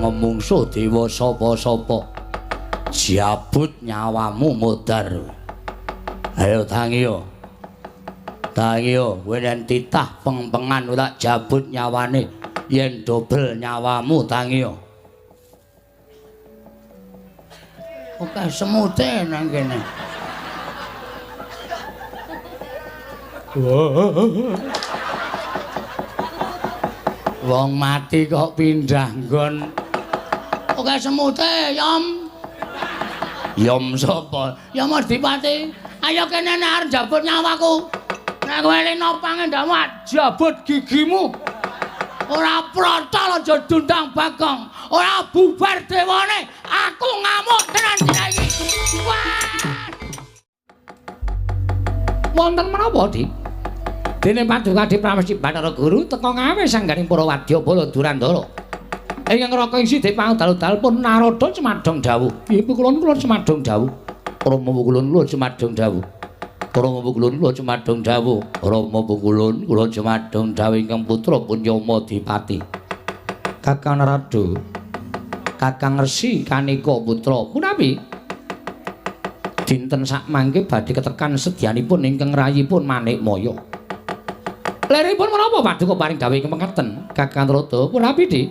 ora mungsuh dewa sapa-sapa. Jabut nyawamu modar. Ayo tangiyo. Tangiyo, kowe yen titah pengpengan ora jabut nyawane, yen dobel nyawamu tangiyo. Oke, semute nang kene. Wong mati kok pindah nggon. Oke semute, Yom. Yom sapa? Yom Adipati. Ayo kene nek arep jabut nyawaku. Nek kowe leno pangendamu jabut gigimu. Ora protol aja dundang Bagong. Ora bubar dewane. Aku ngamuk tenan dina iki. Wah. Wonten menapa, Dik? Dene Paduka Adi Pramesti Bathara Guru teka ngawe sangganing para wadyabala Durandara. Ingkang raka ing sithik pangdal-dal pun Narada cemadhong dawuh. Ibu kula kula cemadhong dawuh. Rama kula kula cemadhong dawuh. Rama kula kula cemadhong dawuh. Rama kula kula cemadhong dawuh ingkang putra pun Yama Dipati. Kakang Narada, Kakang Resi Kaneka putra punapi? Dinten sakmangke badhe ketekan sedyanipun ingkang rayipun Manikmaya. Leripun menapa paduka paring dawuh ingkang mekaten? Kakang Narada, punapi, Dik?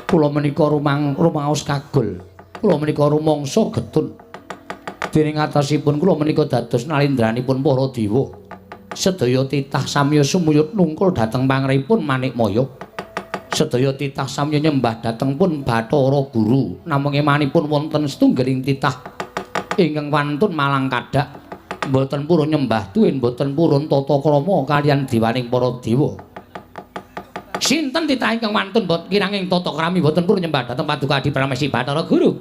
Kula menika rumaos kagol. Kula menika rumangsa getun. Dening atasipun kula menika dados nalindranipun para dewa. Sedaya titah samya sumuyut nungkul dhateng pangripun Manikmaya. Sedaya titah samya nyembah dhateng pun Bathara Guru. Namung emanipun wonten setunggaling titah ingkang wantun malang kadhak. Mboten purun nyembah tuwin, mboten purun tata krama kaliyan dewaning para dewa. Sinten titah ingkang wantun mbot kiranging tata krami mboten purun nyembah dhateng Paduka Adi Pramesti Bathara Guru?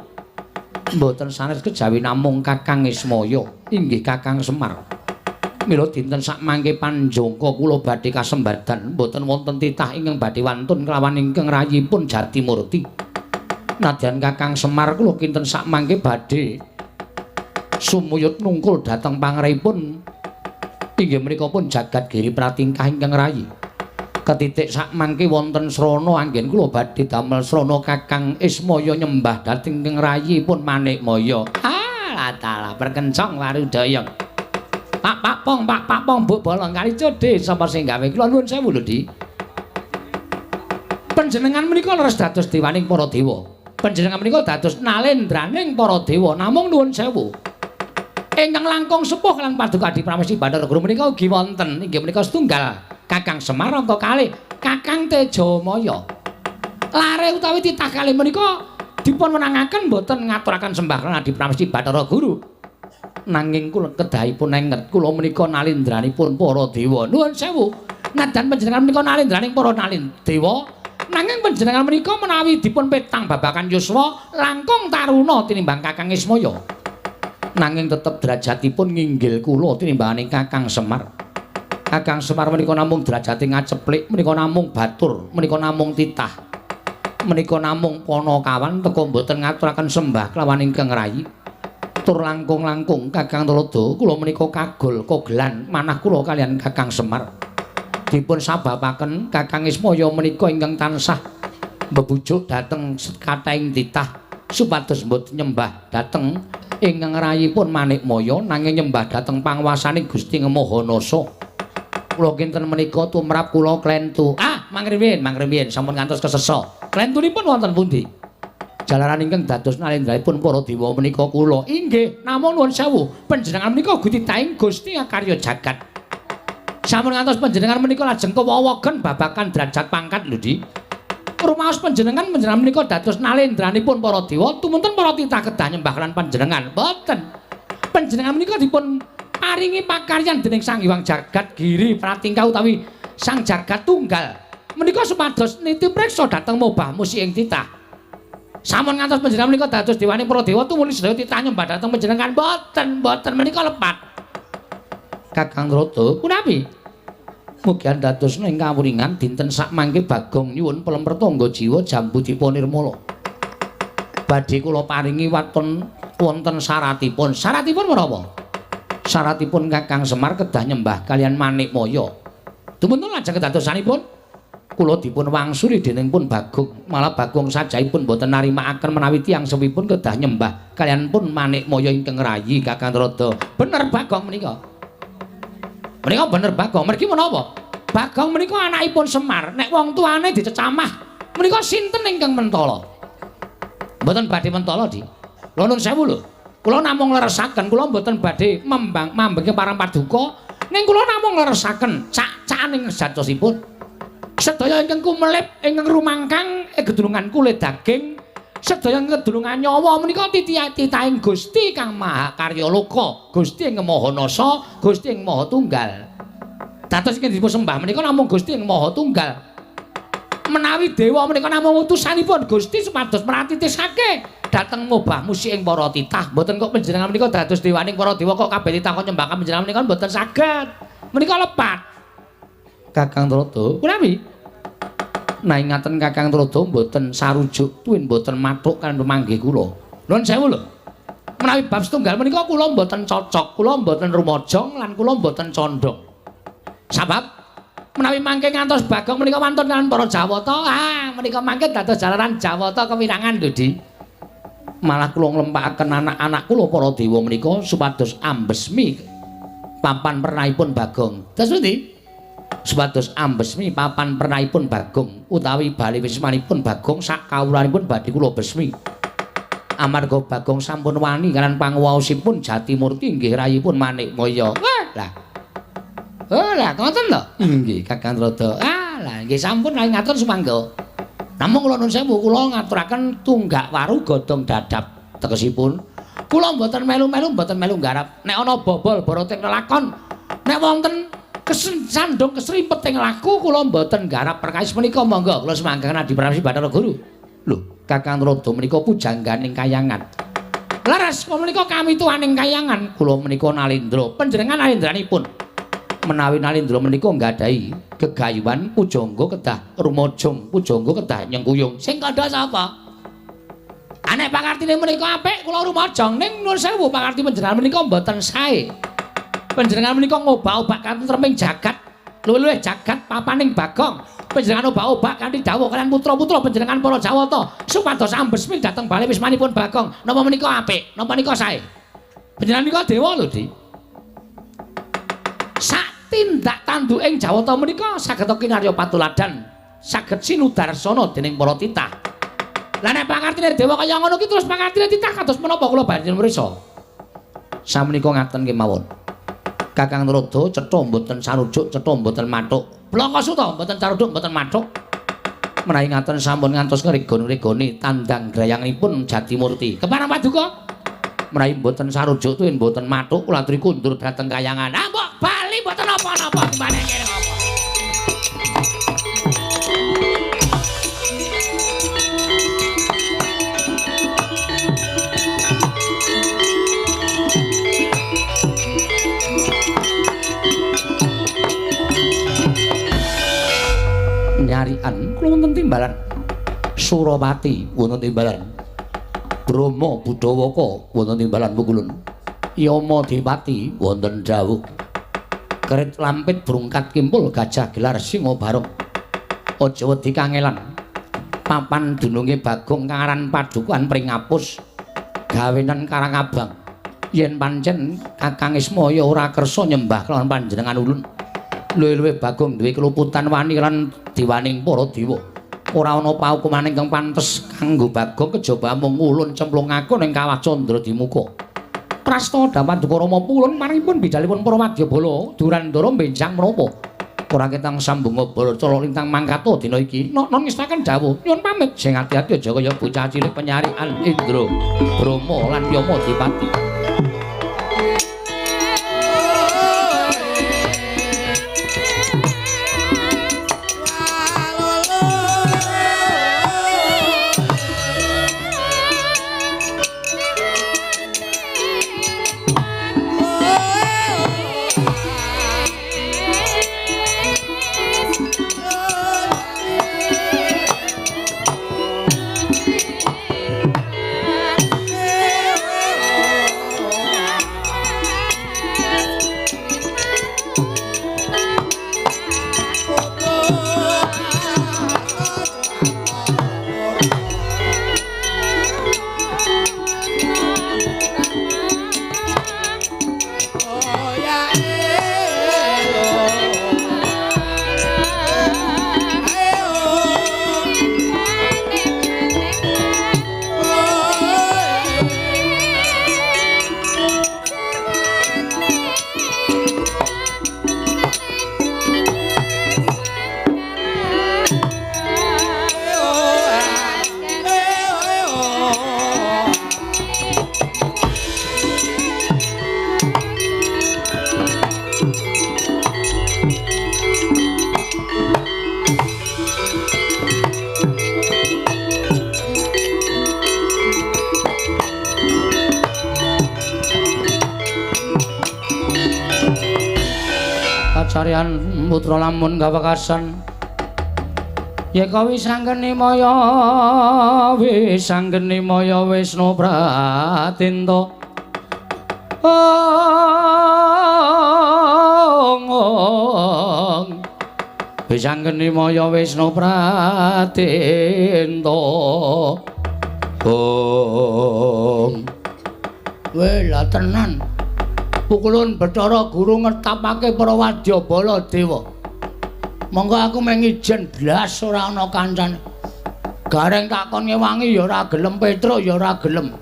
Mboten sanes kejawi namung Kakang Ismaya, inggih Kakang Semar. Mila dinten sakmangke panjangka kula badhe kasembadan mboten wonten titah ingkang badhe wantun kelawan ingkang rayipun Jatimurti. Nadyan Kakang Semar kula kinten sakmangke badhe sumuyut nungkul dhateng pangripun inggih menika pun jagat giri pratingkah ingkang rayi. Ketitik sakmangke wonten srana anggen kula badhe damel srana Kakang Ismaya nyembah dhateng ingkang rayipun Manikmaya. Ah, latala perkencong warudaya. Pak pak pong pak pak pong mbok bolong kali codhe sapa sing gawe? Kula nuwun sewu lho, Dik. Panjenengan menika leres dados dewaning para dewa. Panjenengan menika dados nalendraning para dewa. Namung nuwun sewu. Ingkang langkung sepuh lan Paduka Adi Pramesti Bathara Guru menika ugi wonten inggih menika setunggal Kakang Semar angka kalih Kakang Tejamaya. Lare utawi titah kalih menika dipun wenangaken mboten ngaturaken sembah lan Adi Pramesti Bathara Guru. Nanging kula kedahipun enget kula menika nalindranipun para dewa. Nuwun sewu. Nadyan panjenengan menika nalindraning para dewa, nanging panjenengan menika menawi dipun petang babakan yuswa langkung taruna tinimbang Kakang Ismaya. Nanging tetep derajatipun nginggil kula tinimbangane Kakang Semar. Kakang Semar menika namung derajate ngaceplik, menika namung batur, menika namung titah. Menika namung panakawan teka mboten ngaturaken sembah kelawan ingkang rayi. Tur langkung-langkung Kakang Narada kula menika kagol kogelan manah kula kaliyan Kakang Semar. Dipun sababaken Kakang Ismaya menika ingkang tansah mbebujuk dhateng sekathahing titah supados mboten nyembah dhateng ingkang rayipun Manikmaya nanging nyembah dhateng panguwasaning Gusti Maha Nasa. Kula kinten menika tumrap kula klentu. Ah, mangrimin, mangrimin sampun ngantos kesesa. Klentunipun wonten pundi? Jalaran ingkang dados nalendranipun para dewa menika kula. Inggih, namung nuwun sewu, panjenengan menika ugi titahing Gusti Akarya jagat. Sampun ngantos panjenengan menika lajeng kewowogen babakan derajat pangkat lho, Dik. Rumaos panjenengan panjenengan menika dados nalendranipun para dewa, tumunten para titah kedah nyembah lan panjenengan. Mboten. Panjenengan menika dipun paringi pakaryan dening Sang Hyang Jagat Giri Pratingkah utawi Sang Jagat Tunggal. Menika supados niti priksa dhateng mobah musi ing titah. Sampun ngantos panjenengan menika dados dewaning para dewa tumuli sedaya titah nyembah dhateng panjenengan. Mboten, mboten menika lepat. Kakang Narada, punapi? Mugi dados ing kawuringan dinten sakmangke Bagong nyuwun pelemper tangga jiwa jambu dipa nirmala. Badhe kula paringi waton wonten syaratipun. Syaratipun menapa? Syaratipun Kakang Semar kedah nyembah kaliyan Manikmaya. Dumunten lajeng kedadosanipun Kula dipun wangsuli dening pun Bagong, malah Bagong sajaipun boten narimakaken menawi tiyang sewipun kedah nyembah kaliyan pun Manikmaya ingkang rayi Kakang Trada. Bener Bagong menika. Menika bener Bagong. Mergi menapa? Bagong menika anakipun Semar. Nek wong tuane dicecamah, menika sinten ingkang mentala? Mboten badhe mentala, Di. Lho nun sewu lho. Kula namung leresaken, kula mboten badhe membang mambengke parang paduka, ning kula namung leresaken cak-cakaning sejatosipun. Sedaya ingkang kumelip ingkang rumangkang gedulungan kulit daging, sedaya ingkang gedulungan nyawa menika titahing Gusti Kang Maha Karya Loka, Gusti ingkang Maha Nasa, Gusti ingkang Maha Tunggal. Dados ingkang dipun sembah menika namung Gusti ingkang Maha Tunggal. Menawi dewa menika namung utusanipun Gusti supados mratitisake dhateng mobah musik ing para titah. Mboten kok panjenengan menika dados dewaning para dewa kok kabeh titah kok nyembah panjenengan menika mboten saged. Menika lepat. Kakang Trada, punawi? Nah ingaten Kakang Trada mboten sarujuk tuwin mboten mathuk kan pemanggih kula. Nuwun sewu lho. Menawi bab setunggal menika kula mboten cocok, kula mboten rumajong lan kula mboten condong. Sabab menawi mangke ngantos Bagong menika wantun kaliyan para Jawata, ah menika mangke dados jalaran Jawata kewirangan lho, Di. Malah kula nglempakaken anak-anak kula para dewa menika supados ambesmi papan pernahipun Bagong. Dados pundi? Supados ambesmi papan pernahipun Bagong utawi bali wismanipun Bagong sak kawulanipun badhe kula besmi. Amarga Bagong sampun wani kaliyan panguwaosipun Jatimurti inggih rayipun Manikmaya. Wah, lah. Oh, lah ngoten lho. Nggih, Kakang Trada. Ah, lah nggih sampun ngatur sumangga. Namung kula nuwun sewu kula ngaturaken tunggak waru godhong dadap tegesipun. Kula mboten melu-melu mboten melu nggarap. Nek ana bobol boroting lelakon, nek wonten kesandung kesrimpet ing laku kula mboten nggarap perkawis menika monggo kula sumanggaken Adi Pramesti Bathara Guru. Lho, Kakang Trada menika pujangganing kayangan. Leres kula menika kami tuaning kayangan. Kula menika Nalendra. Panjenengan Nalendranipun. Menawi Nalendra menika nggadahi gegayuhan pujangga kedah rumajong, pujangga kedah nyengkuyung. Sing kandha sapa? Anek pakartine menika apik kula rumajong ning nuwun sewu pakarti panjenengan menika mboten sae. Panjenengan menika ngobak-obak katentreming jagat, luwih-luwih jagat papaning Bagong. Panjenengan obak-obak kanthi dawuh kaliyan putra-putra panjenengan para Jawata supados ambesmi dhateng bali wismanipun Bagong. Napa menika apik? Napa menika sae? Panjenengan menika dewa lho, Di. Sak tindak tanduking Jawata menika saged kinarya patuladan, saged sinudarsana dening para titah. Lah nek pakartine dewa kaya ngono ki terus pakartine titah kados menapa kula badhe mrisa? Samenika ngaten kemawon. Kakang Trada cetha mboten sarujuk, cetha mboten mathuk. Blangkasuta mboten sarujuk, mboten mathuk. Menawi ngaten sampun ngantos ngrigon-ngrigoni tandang grayanganipun Jatimurti. Kepareng paduka? Menawi mboten sarujuk tuwin mboten mathuk kula aturi kundur dhateng kayangan. Ah mbok bali mboten napa-napa timbane kene apa. Nyarian kula wonten timbalan Surawati wonten timbalan Brahma Budawaka wonten timbalan Pukulun Yama Depati wonten dawuh Kerit lampit brungkat kimpul gajah gelar singa barong aja wedi kangelan papan dununge Bagong kang aran Padukuhan Pringapus gawenan Karangabang yen pancen Kakang Ismaya ora kersa nyembah kelawan panjenengan ulun luwih-luwih Bagong duwe keluputan wani lan diwaning para dewa. Ora ana paukuman ingkang pantes kanggo Bagong kejaba mung ulun cemplungake ning kawah Candra Dimuka. Prasta Dapaduka Rama pulun maringipun bidalipun para wadyabala Durandara benjang menapa. Ora ketang sambunga bala cala lintang mangkata dina iki. Non ngestaken dawuh nyuwun pamit sing ati-ati aja kaya bocah cilik penyarian Indra, Brahma lan Yama Dipati. Kacaryan putra lamun kawekasan yeka wisanggeni maya wisanggeni maya Wisnu Pratinta ong wisanggeni maya Wisnu Pratinta ong. Weh lah tenan pukulun Bathara Guru ngetapake para wadyabala dewa. Monggo aku mung ijen blas ora ana kancane. Gareng takon ngewangi ya ora gelem, Petruk ya ora gelem.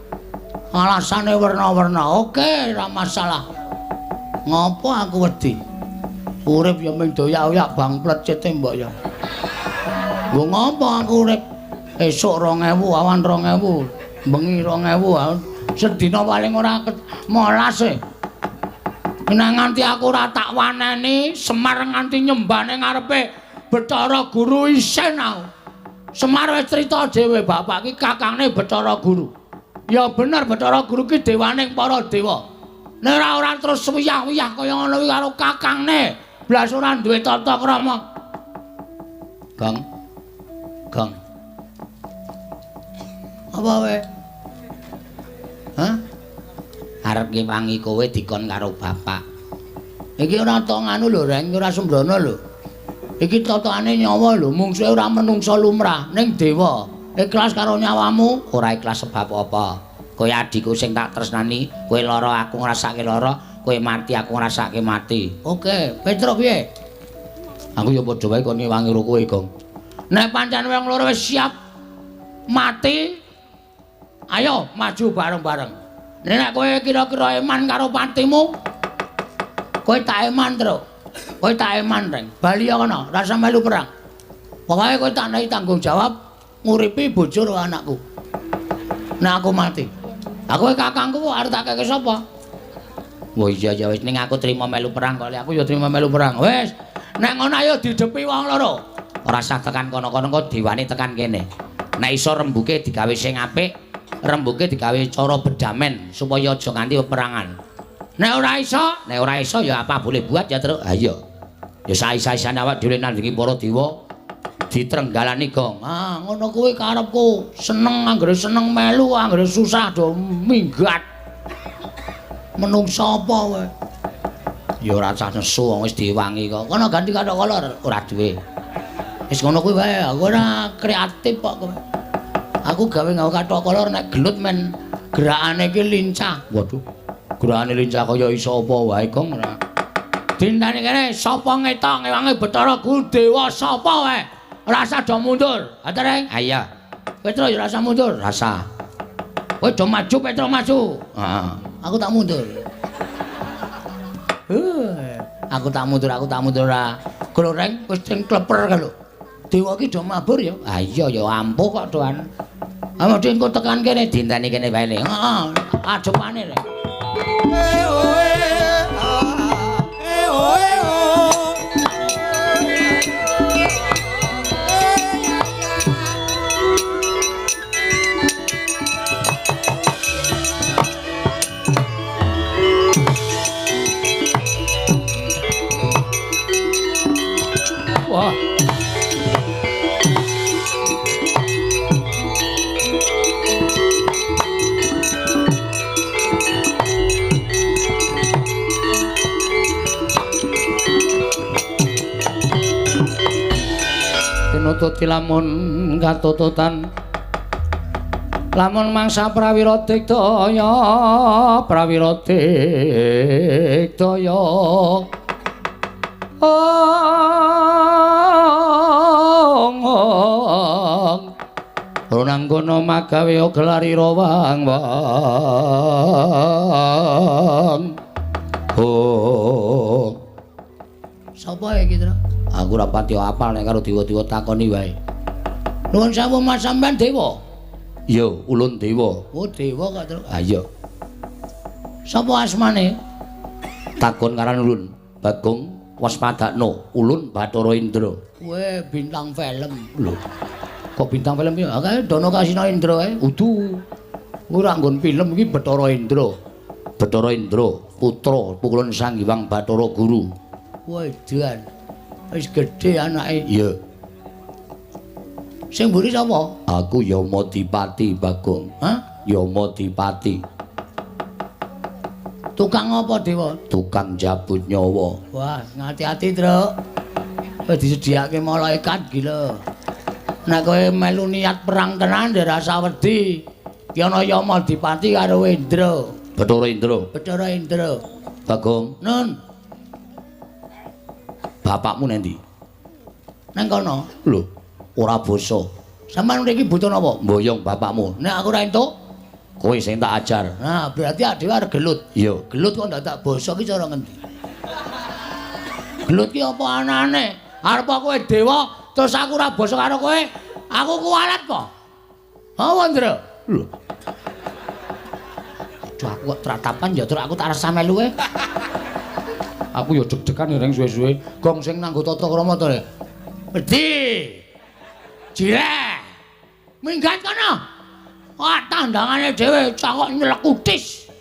Alasane werna-werna. Oke, ora masalah. Ngopo aku wedi? Urip ya mung doyak-oyak bang plecete mbok ya. Nggo ngopo aku urip? Esuk 2000, awan 2000, bengi 2000, sedina paling ora molas e. Nek nganti aku ora tak waneni, Semar nganti nyembah ning ngarepe Bathara Guru isin aku. Semar wis crita dhewe bapak ki kakangne Bathara Guru. Ya bener Bathara Guru ki dewaning para dewa. Nek ora terus wiyah-wiyah kaya ngono kuwi karo kakangne, blas ora duwe tata krama. Gong. Gong. Apa wae? Hah? Arep ngewangi kowe dikon karo bapak. Iki ora to nganu lho, Reng, ora sembrono lho. Iki totokane nyawa lho, mungsuhe ora menungsa lumrah, ning dewa. Ikhlas karo nyawamu, ora ikhlas sebab apa? Kowe adikku sing tak tresnani, kowe lara aku ngrasake lara, kowe mati aku ngrasake mati. Oke, Petruk piye? Aku ya padha wae kon ngewangi karo kowe, Gong. Nek pancen wong loro wis siap mati, ayo maju bareng-bareng. Nek kowe kira-kira eman karo patimu, kowe tak eman, Truk. Kowe tak eman, Reng. Bali kono, rasa melu perang. Pokoke kowe tak nehi tanggung jawab nguripi bojo karo anakku. Nek aku mati. Aku kakangku arep tak keke sapa? Wah iya ya wis ning aku trima melu perang kok. Aku ya trima melu perang. Wis, nek ngono ayo didepi wong loro. Ora usah tekan kono-kono kok dewane tekan kene. Nek iso rembuke digawe sing apik, rembuke digawe cara bedamen supaya aja nganti peperangan. Nek ora iso ya apa boleh buat ya, Truk. Ha iya. Ya saisa-isane awak dhewe nandingi para dewa ditrenggalani, Gong. Ah, ngono kuwi karepku. Seneng anggere seneng melu, anggere susah do minggat. Menungsa apa kowe? Ya ora usah nesu wong wis diwangi kok. Kono ganti kathok kolor, ora duwe. Wis ngono kuwi wae, aku ora kreatif kok kowe. Aku gawe nggawe kathok kolor nek gelut men gerakane iki lincah. Waduh. Gerakane lincah kaya iso apa wae, Gong ora. Dintani kene sapa ngetok ngewangi Bathara Guru dewa sapa wae. Ora usah do mundur. Ha Reng? Ha iya. Petro ya ora usah mundur. Rasa. Kowe do maju, Petro maju. Heeh. Aku tak mundur. Aku tak mundur, aku tak mundur ora. Gro Reng wis sing kleper kae lho. Dewa iki do mabur ya. Ha iya ya ampuh kok doan. Amudi engko tekan kene dinteni kene wae le. Heeh, ajepane le. Wah. Tinututi lamun katututan lamun mangsa prawira digdaya prawira digdaya ong ronanggono magawe gelarira wang wang. Oh. Sapa iki, Tru? Aku ora pati apal nek karo dewa-dewa takoni wae. Nuwun sewu Mas, sampean dewa? Iya, ulun dewa. Oh, dewa kok, Tru. Ha iya. Sapa asmane? Takon karan ulun, Bagong Waspadakno, ulun Bathara Indra. Kowe bintang film. Lho. Kok bintang film piye? Kae Dono Kasino Indra kae. Udu. Ora nggon film iki Bathara Indra. Bathara Indra, putra Pukulun Sang Hyang Bathara Guru. Wedan. Wis gedhe anake. Iya. Sing mburi sapa? Aku Yamadipati, Bagong. Hah? Yamadipati. Tukang apa, Dewa? Tukang jabut nyawa. Wah, ngati-ati, Truk. Kowe disediake malaikat gila. Nek kowe melu niat perang tenan ya rasa wedi. Ki ana Yamadipati karo Indra. Bathara Indra. Bathara Indra. Bagong. Nun. Bapakmu nendi? Nang kono. Lho, ora basa. Sampeyan mriki butuh napa? Mboyong bapakmu. Nek aku ora entuk, kowe sing tak ajar. Nah, berarti dhewe arep gelut. Iya. Gelut kok ndak tak basa ki cara ngendi? Gelut ki apa anane? Arep kowe dewa terus aku ora basa karo kowe, aku kuwalat po. Apa, Ndra? Lho. Aduh, aku kok tratapan ya, terus aku tak rasa melu e. Aku ya deg-degan ring suwe-suwe. Gong sing nganggo tata krama to, Rek. Wedi. Jireh. Minggat kono. Wah, tandangane dhewe cakok nyelekutis.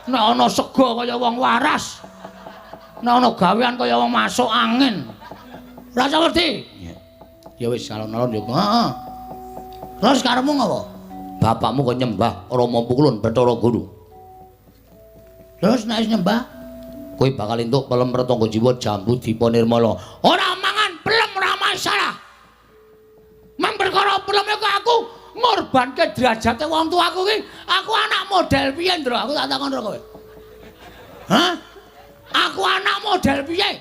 Nek ana sega kaya wong waras. Nek ana gawean kaya wong masuk angin. Rasa wedi. Ya wis alon-alon ya. Heeh. Terus karepmu ngopo? Bapakmu kok nyembah Rama Pukulun Bathara Guru. Terus nek wis nyembah, kowe bakal entuk pelem Retangga Jiwa Jambu Dipa Nirmala. Ora mangan pelem ora masalah. Mang perkara pelem iku aku ngorbanke derajate wong tuaku ki, aku anak model piye, Ndra? Aku tak takon karo kowe. Hah? Aku anak model piye?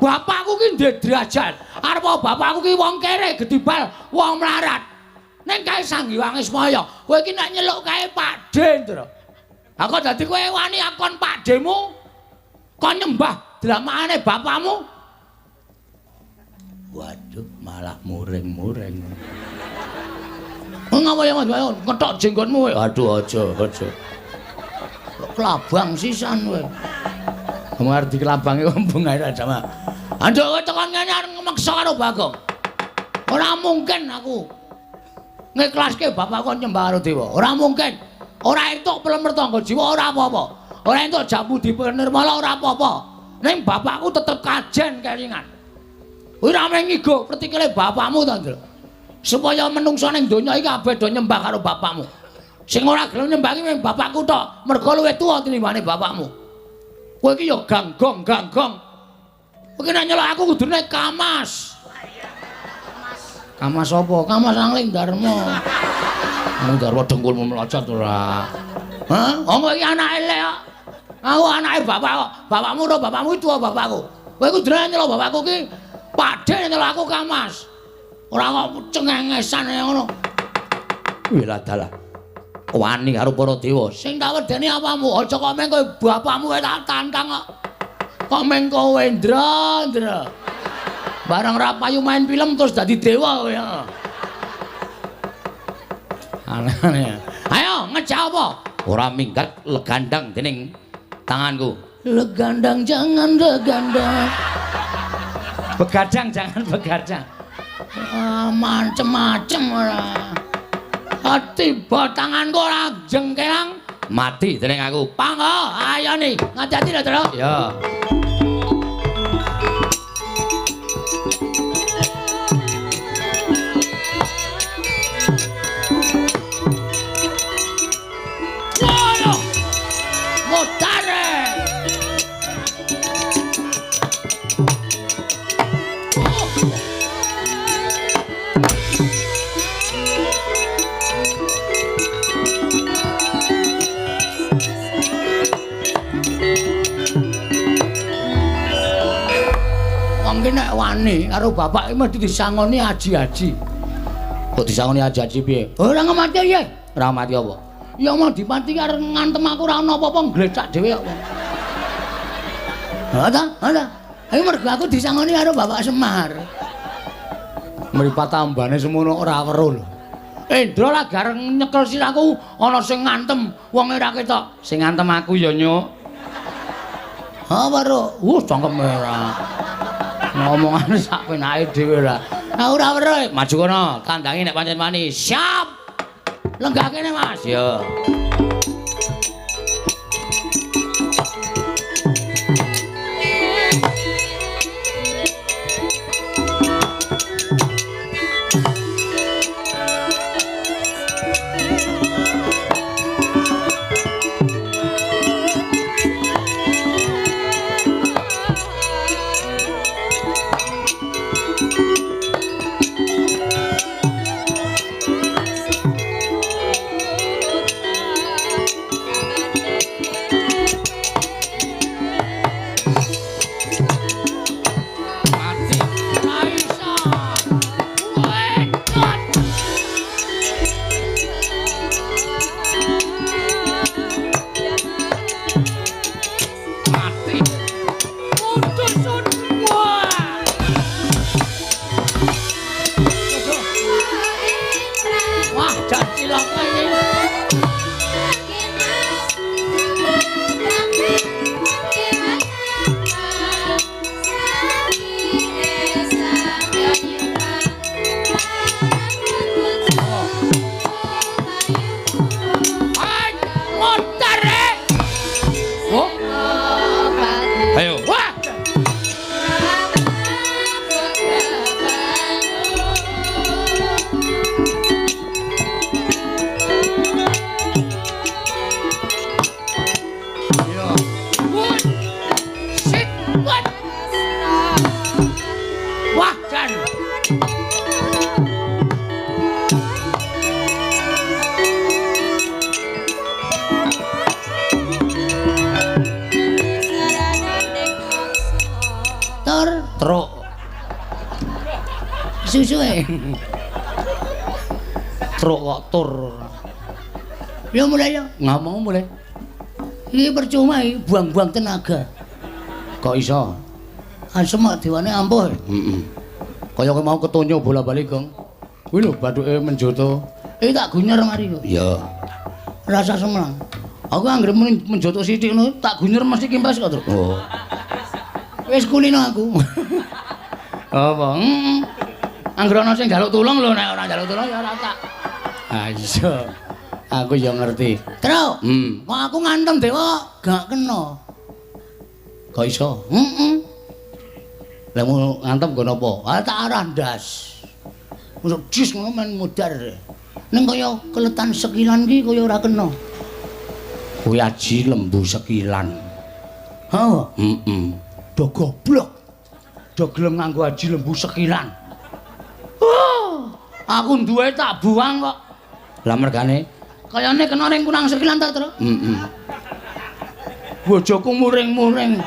Bapakku ki ndek derajat. Arep bapakku ki wong kere, gedibal, wong melarat. Ning kae Sang Hyang Ismaya, kowe iki nek nyeluk kae Pakde, Ndra. Aku dadi kowe wani akon pakdemu kon nyembah dramakane bapakmu. Waduh, malah muring-muring. Ngapa ya Mas? Ngetok jenggotmu kowe. Aduh, aja, aja. Kelabang sisan kowe. Arep dikelabangi kok bungae sama. Anduk kowe tekan ngene arep ngmeksa karo Bagong. Ora mungkin aku ngiklaske bapakku nyembah karo dewa. Ora mungkin. Ora entuk pelem Retangga Jiwa ora apa-apa. Ora entuk Jambu Dipa Nirmala ora apa-apa. Ning bapakku tetep kajen kelingan. Ora mung ngigo pretikile bapakmu to, Ndra. Supaya menungsa ning donya iki kabeh do nyembah karo bapakmu. Sing ora gelem nyembah iki mung bapakku tok, mergo luwih tuwa tinimbane bapakmu. Kowe iki ya ganggong, ganggong. Kowe iki nek nyelok aku kudune kamas. Kamas apa? Kamas Angling Darma. Angling Darma dengkulmu melocot ora. Hah? Wong iki anake elek kok. Aku anake bapak kok. Bapakmu ora bapakmu itu bapakku. Kowe kudune nyelok bapakku ki Pakde nyelok aku kamas. Ora kok cengengesan ngono. Wih dalah. Wani karo para dewa. Sing tak wedeni apamu? Aja kok meng kowe bapakmu wae tak tantang kok. Kok meng kowe Ndra, Ndra. Barang ra payu main film terus dadi dewa kowe. Aneh-aneh. Ayo ngejak apa? Ora minggat legandang dening tanganku. Legandang jangan legandang. Begadang jangan begadang. Ah, macem-macem ora. Tiba tanganku ora jengkelang mati dening aku. Panggo, ayo nih, ngati-ati lho, Tru. Ya. Waduh. Mutare. Wong ki nek wani karo bapak iki mesti disangoni aji-aji. Kok disangoni aji-aji piye? Ora ngemati ya. Ora mati apa? Ya mau dipati arep ngantem aku ora ana apa-apa nglecak dhewe kok. Ha ta? Ha ta? Ayo mergo aku disangoni karo Bapak Semar. Mripat tambane semono ora weruh lho. Indra lagi arep nyekel sirahku ana sing ngantem wong ora ketok. Sing ngantem aku ya, Nyuk. Ha weruh. Cangkem ora. Ngomongane sak penake dhewe ora. Aku ora weruh. Maju kono, tandangi nek pancen wani. Siap. Lenggah kene, Mas. Ya. Tur, Truk. Susuke. Truk kok tur. Ya mulai ya. Ngomong mulai. Iki percuma iki buang-buang tenaga. Kok iso? Asem kok dewane ampuh. Heeh. Kaya kowe mau ketonyo bola-bali, Gong. Kuwi lho bathuke menjoto. Iki tak gunyer mari kok. Iya. Rasa semelang. Aku anggere muni menjoto sithik ngono tak gunyer mesti kempes kok, Truk. Oh. Wis kulino aku. Apa? Heeh. Anggere ana sing njaluk tulung lho, nek ora njaluk tulung ya ora tak. Ah iya. Aku ya ngerti. Truk. Hmm. Kok aku ngantem dewa gak kena. Kok iso? Heeh. Lah mau ngantem nggo napa? Ah tak arah ndas. Masuk jis ngono men mudar. Ning kaya keletan sekilan ki kaya ora kena. Kuwi aji lembu sekilan. Ha, Heeh. Do goblok. Do gelem nganggo aji lembu sekilan. Oh, aku duwe tak buang kok. Lah mergane? Kayane kena ning kurang sekilan ta, Truk? Heeh. Bojoku muring-muring.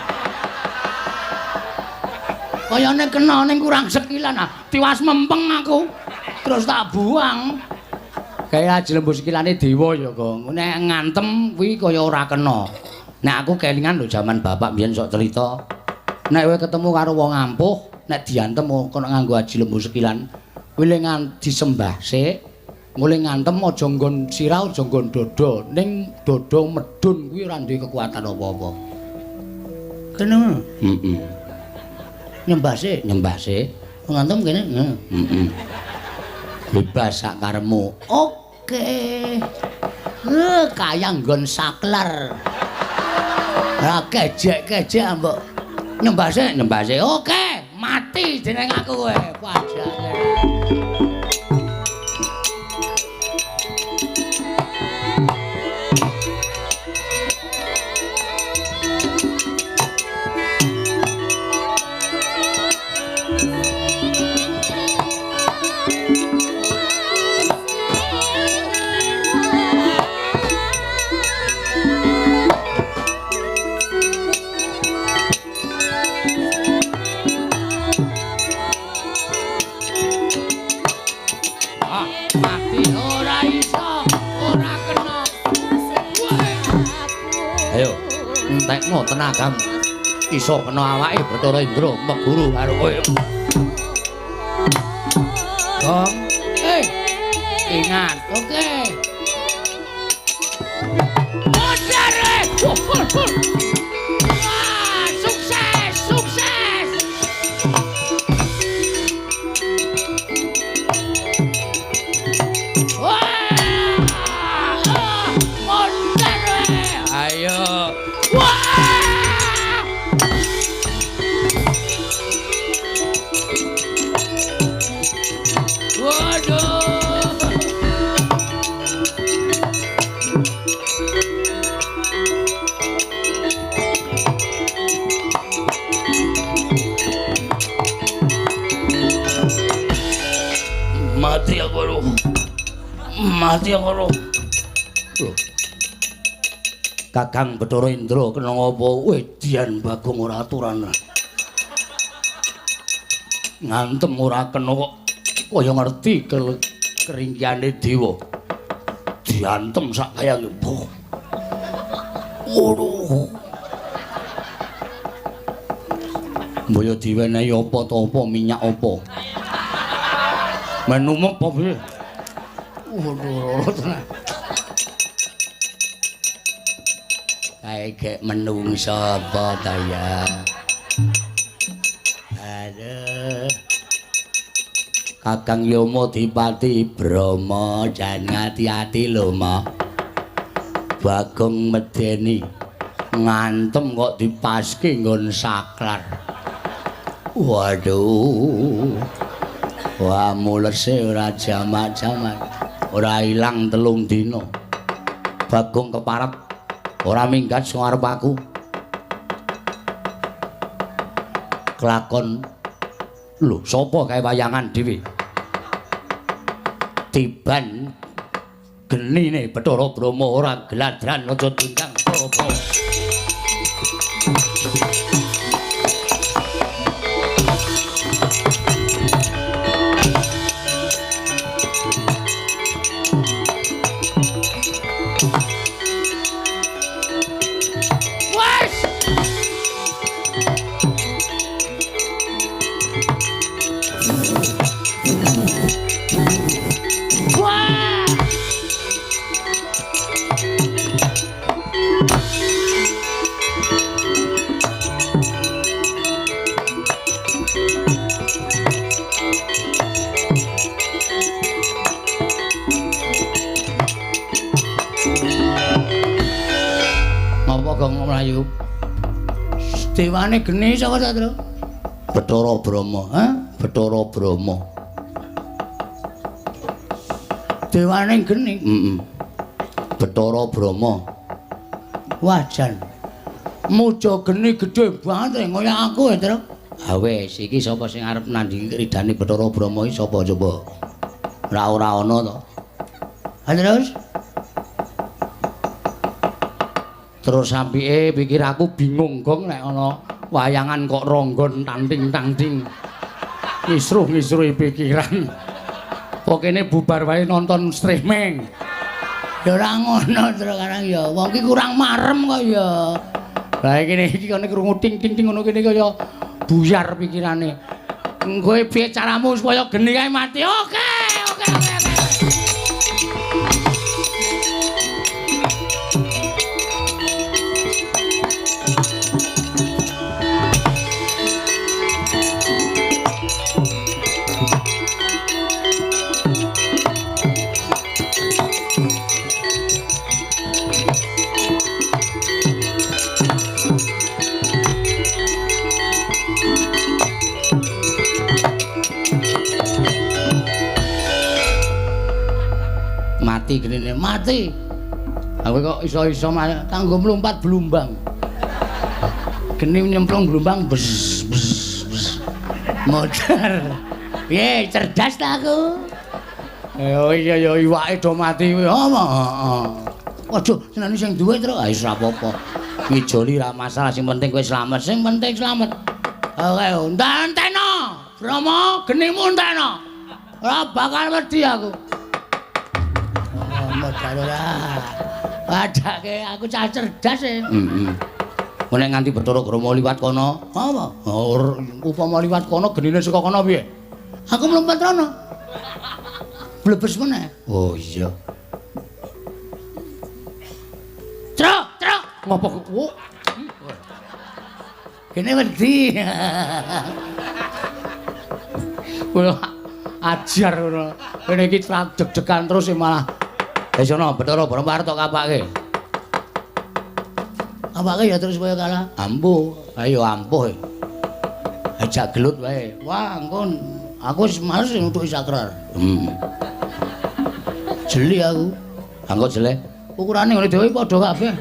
Kayane kena ning kurang sekilan ah, tiwas mempeng aku. Terus tak buang. Kaya aji lembu sekilane dewa ya, Gong. Nek ngantem kuwi kaya ora kena. Nek aku kelingan lho jaman bapak biyen sok cerita. Nek kowe ketemu karo wong ampuh, nek diantem kena nganggo aji lembu sekilan, kuwi le disembah sik. Mulai ngantem aja nggon sirah, aja nggon dada. Ning dada medun kuwi ora duwe kekuatan apa-apa. Kene ngono. Heeh. Nyembah sik. Nyembah sik. Ngantem kene. Heeh. Bebas sak karepmu. Oke. Kaya nggon saklar. Ora kejek-kejek mbok. Nyembah sik, nyembah sik. Oke, mati jeneng aku kowe. Pajake. Entekno tenagamu. Iso kena awake Bathara Indra meguru karo kowe. Gong. Ingat, oke. Modar. Wah, sukses, sukses. Wah, modar. Ayo. Wah! Waduh. Mati aku lho. Mati aku lho. Kakang Bathara Indra kena ngapa? Wedian Bagong ora aturan. Ngantem ora kena kok kaya ngerti keringkiane dewa. Diantem sak kayange. Waduh. Mbaya diwenehi apa ta apa minyak apa. Menumep apa piye? Waduh, tenan. Kae gek menungso apa ta ya? Aduh. Kakang Yama Dipati Brahma, jan ati-ati lho, Ma. Bagong medeni ngantem kok dipaske nggon saklar. Waduh. Wah, mulese ora jamak-jamak. Ora ilang 3 dina. Bagong keparep ora minggat sing arep aku. Kelakon lho, sapa kae wayangan dhewe? Tiban genine Bathara Brahma ora gladran aja diundang apa. mlayu. Dewane geni sapa ta, Tru? Bathara Brahma, ha? Bathara Brahma. Dewane geni. Heeh. Bathara Brahma. Wah, jan. Muja geni gedhe banget kaya aku ya, Tru. Ha wis, iki sapa sing arep nandhingi ridane Bathara Brahma iki sapa coba? Ora ana to. Ha terus? Terus sampike pikir aku bingung gong nek ana wayangan kok ronggon tanting-tanting. Ngisruh-ngisruhi pikiran. Pokene bubar wae nonton streaming. Ya ora ngono terus karang ya. Wong ki kurang marem kok ya. Lah kene iki kene krungu ting-ting ngono kene kaya buyar pikirane. Engko piye caramu supaya geni kae mati? Oke, oke, oke. Mati genine mati. Aku kok iso-iso kanggo mlumpat blumbang. Geni nyemplung blumbang bes bes bes. Modar. Piye cerdas ta aku? Ya iya ya iwake do mati kuwi. Apa? Heeh. Aduh, senane sing duwe terus. Ah wis ora apa-apa. Ngijoli ra masalah, sing penting kowe slamet. Sing penting slamet. Oke, enteno. Brahma, genimu enteno. Ora bakal wedi aku. Modal ora. Padake aku cah cerdas e. Heeh. Nek nganti Bathara Brahma liwat kono, apa? Upama liwat kono genine saka kono piye? Aku mlumpat rono. Blebes meneh. Oh iya. Truk, truk. Ngopo kok? Gene wedi. Wah, ajar ngono. Kene iki deg-degan terus malah. Wis ana Bathara Brahma arep tok kapake. Kapake ya terus supaya kalah. Ampuh, ayo ampuh. Ajak gelut wae. Wah, engko aku wis males nutuki sakrar. Jeli aku. Angko jelek. Ukurane ngene dhewe padha kabeh.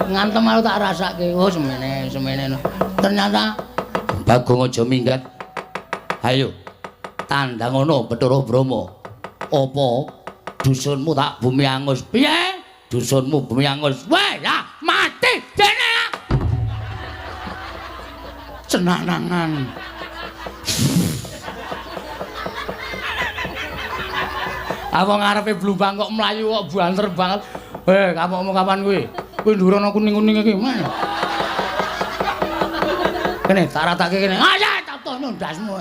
Ngantem aku tak rasake. Oh, semene, semene. Ternyata Bagong aja minggat. Ayo. Tandang ngono Bathara Brahma. Apa dusunmu tak bumi angus? Piye? Dusunmu bumi angus. Weh, ya mati dene. Cenanangan. Apa ngarepe blumbang kok mlayu kok banter banget. Heh, kapokmu kapan kuwi? Kuwi ndurono kuning-kuning iki, Mas. Kene tak ratake kene. Ayo tak tono ndasmu.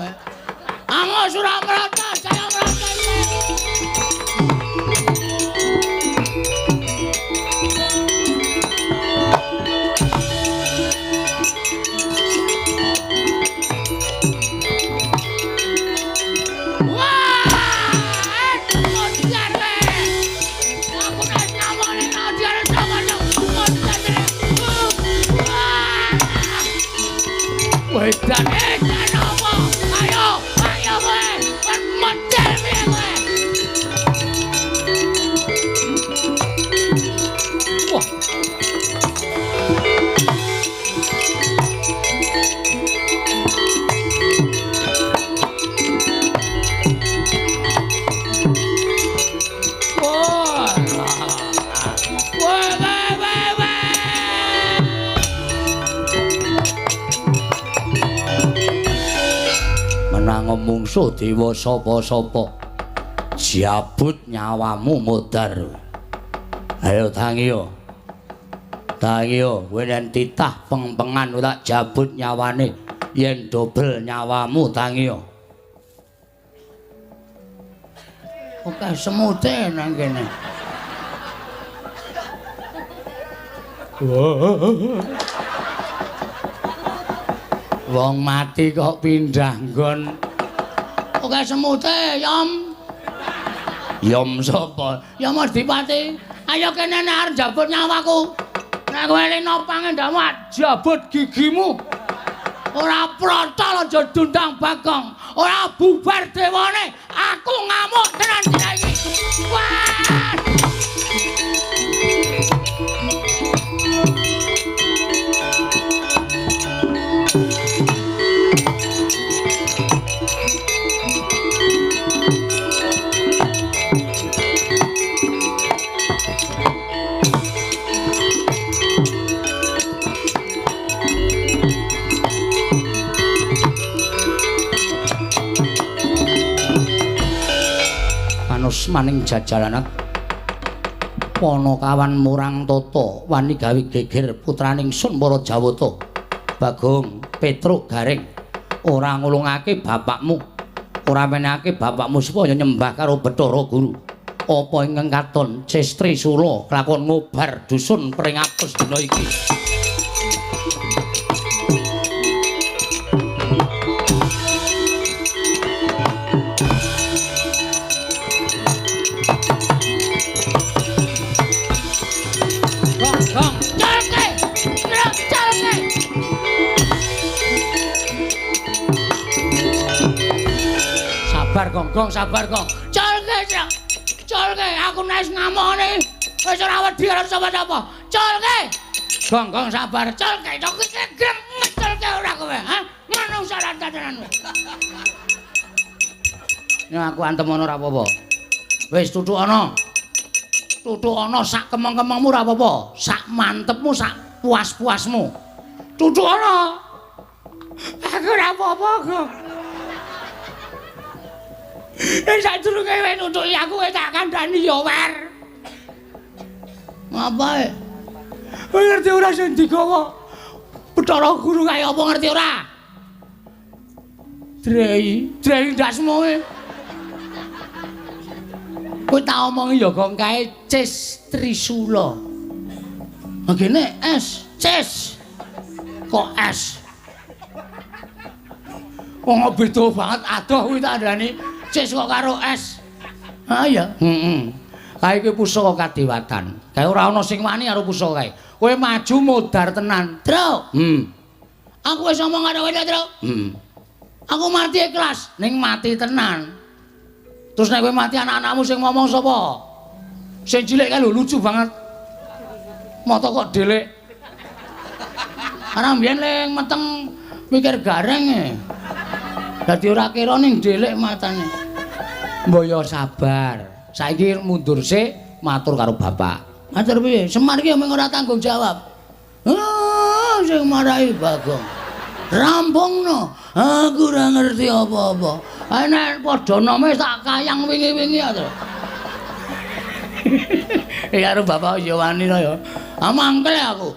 Angus ora mrata, saya mrata. Wedan, edan apa? Ayo, ayo kowe. Model piye kowe? Wah. Wah. Wah, wah, wah, wah. Menango mungsuh dewa sapa-sapa jabut nyawamu modar. Ayo tangiyo. Tangiyo kowe yen titah pengpengan ora jabut nyawane, yen dobel nyawamu tangiyo. Oke semute nang kene. Wong mati kok pindah nggon. Oke semute, Yom. Yom sapa? Yom Adipati. Ayo kene nek arep njabut nyawaku. Nek kowe leno pangendamu jabut gigimu. Ora protol aja dundang Bagong. Ora bubar dewane. Aku ngamuk tenan dina iki. Wah! Maning jajalanak Panakawan murang tata wani gawe geger putraning sun para Jawata. Bagong Petruk Gareng ora ngulungake bapakmu, ora menehake bapakmu supaya nyembah karo Bathara Guru. Apa ingkang katon Ces Trisula kelakon ngobar dusun Pringapus dina iki. Sabar Gong, sabar Gong. Colke, colke, aku nek ngamukne wis ora wedi karo sapa-sapa. Colke. Gong, Gong sabar. Colke, kok grem ngecolke ora kowe, ha? Manungsa ra tenan. Nek aku antem ana ora apa-apa. Wis tutuk ana. Tutuk ana sak kemeng-kemengmu ora apa-apa, sak mantepmu, sak puas-puasmu. Tutuk ana. Aku ora apa-apa, Gong. Nek sadurunge kowe nutuki aku kowe tak kandhani ya wer. Ngapae? Kowe ngerti ora sing digawa Bathara Guru kaya apa ngerti ora? Drei, drei ndasmu kowe. Kowe tak omongi ya Gong kae Ces Trisula. Ngene S, Ces. Kok S? Wong beda banget adoh kuwi tak kandhani. Ces kok karo S. Ha iya. Heeh. Kae iki pusaka kadewatan. Kae ora ana sing wani karo pusaka kae. Kowe maju modar tenan, Truk. Aku wis ngomong karo kowe, Truk. Aku mati ikhlas, ning mati tenan. Terus nek kowe mati anak-anakmu sing ngomong sapa? Sing cilik kae lho lucu banget. Mata kok delik. Karena mbiyen ling meteng mikir gareng e. Dadi ora kira ning delik matane. Mbok yo sabar. Saiki mundur sik matur karo bapak. Matur piye? Semar iki mung ora tanggung jawab. Ah, sing marai Bagong. Rampungno. Aku ora ngerti apa-apa. Nek padha nome tak kayang wingi-wingi ya to. Ya karo bapak ya wani to ya. Ah mangkel aku.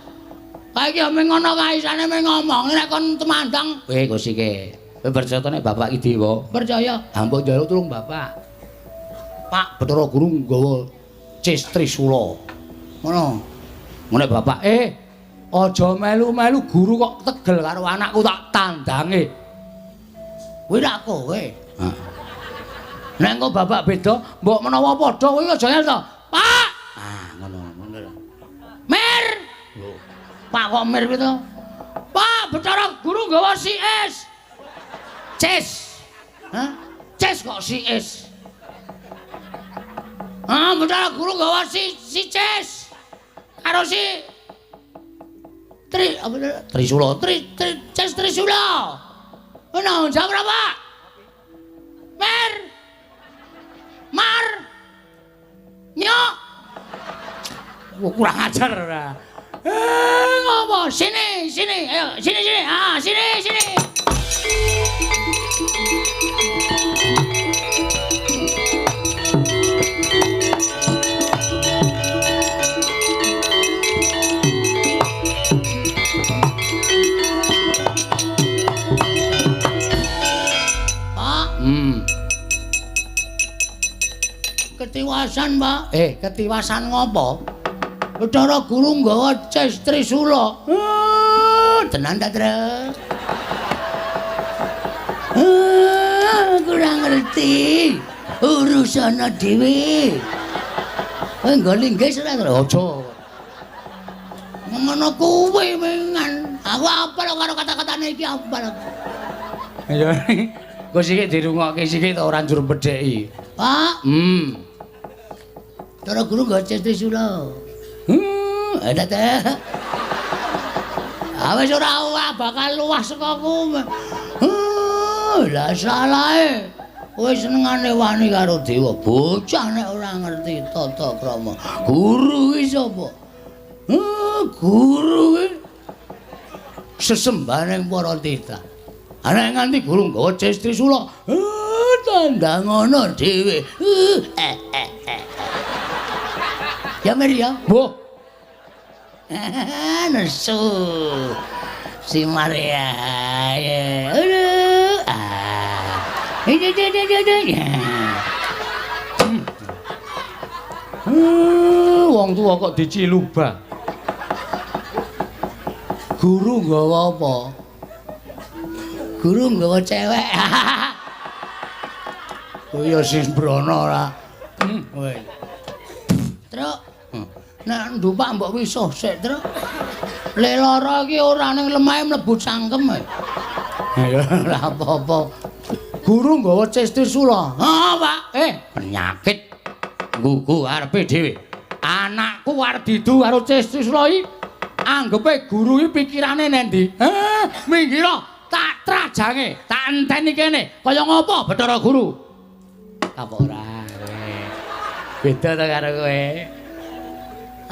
Kae iki mung ngono kae isane mung ngomong nek kon temandang. Kowe gosike. Kowe percaya nek bapak iki dewa? Percaya. Ha mbok njaluk tulung bapak. Pak Bathara Guru nggawa Ces Trisula. Ngono. Ngene bapak, aja melu-melu guru kok tegel karo anakku tak tandange. Kuwi rak kowe. Heeh. Nek engko bapak beda, mbok menawa padha kowe aja ngel to. Pak. Ah, ngono ngono. Mir. Lho. Pak kok mir kuwi to? Pak Bathara Guru nggawa si S. Ces. Hah? Ces kok si S. Ah, Bathara Guru nggawa si Ces. Karo si Tri apa Trisula. Tri, tri Ces Trisula. Ono jam berapa? Mer. Mar. Nyok. Kurang ajar ora. Ngopo? Sini, sini. Ayo, sini sini. Ah, sini sini. Pak. Ketiwasan, Pak. Ketiwasan ngopo? Bathara Guru nggawa Ces Trisula. Tenan ta, Truk? Kurang ngerti. Urusana dhewe. Kowe nggo linggis ora, Truk? Aja. Ngono Ngono kuwi mengan. Aku apal karo kata-katane iki apal aku. Ya. Kok sithik dirungokke sithik ora njur bedheki. Pak. Cara guru nggo Trisula. Ada teh. Awes ora bakal luwah saka ku. Lah salahe. Kowe senengane wani karo dewa. Bocah nek ora ngerti tata krama. Guru ki sapa? Guru ki sesembahane para titah. Ana nganti guru nggawa Trisula. Tandang ngono dhewe. Ya Mir ya. Mbah. Nesu. Si Maria. Aduh. Ah. Wong tuwa kok diciluba. Guru nggawa apa? Guru nggawa cewek. Kuwi ya sembrono ora. Kowe. Truk. Nek ndupak mbok wisuh sik, Truk. Le lara iki ora ning lemahe mlebu cangkem. Ya ora apa-apa. Guru nggawa Trisula. Heeh, Pak. Penyakit nggugu arepe dhewe. Anakku arep didu karo Trisula iki. Anggepe guru iki pikirane nendi? Minggir. Tak trajange, tak enteni kene. Kaya ngopo Bathara Guru? Apa ora kowe? Beda ta karo kowe.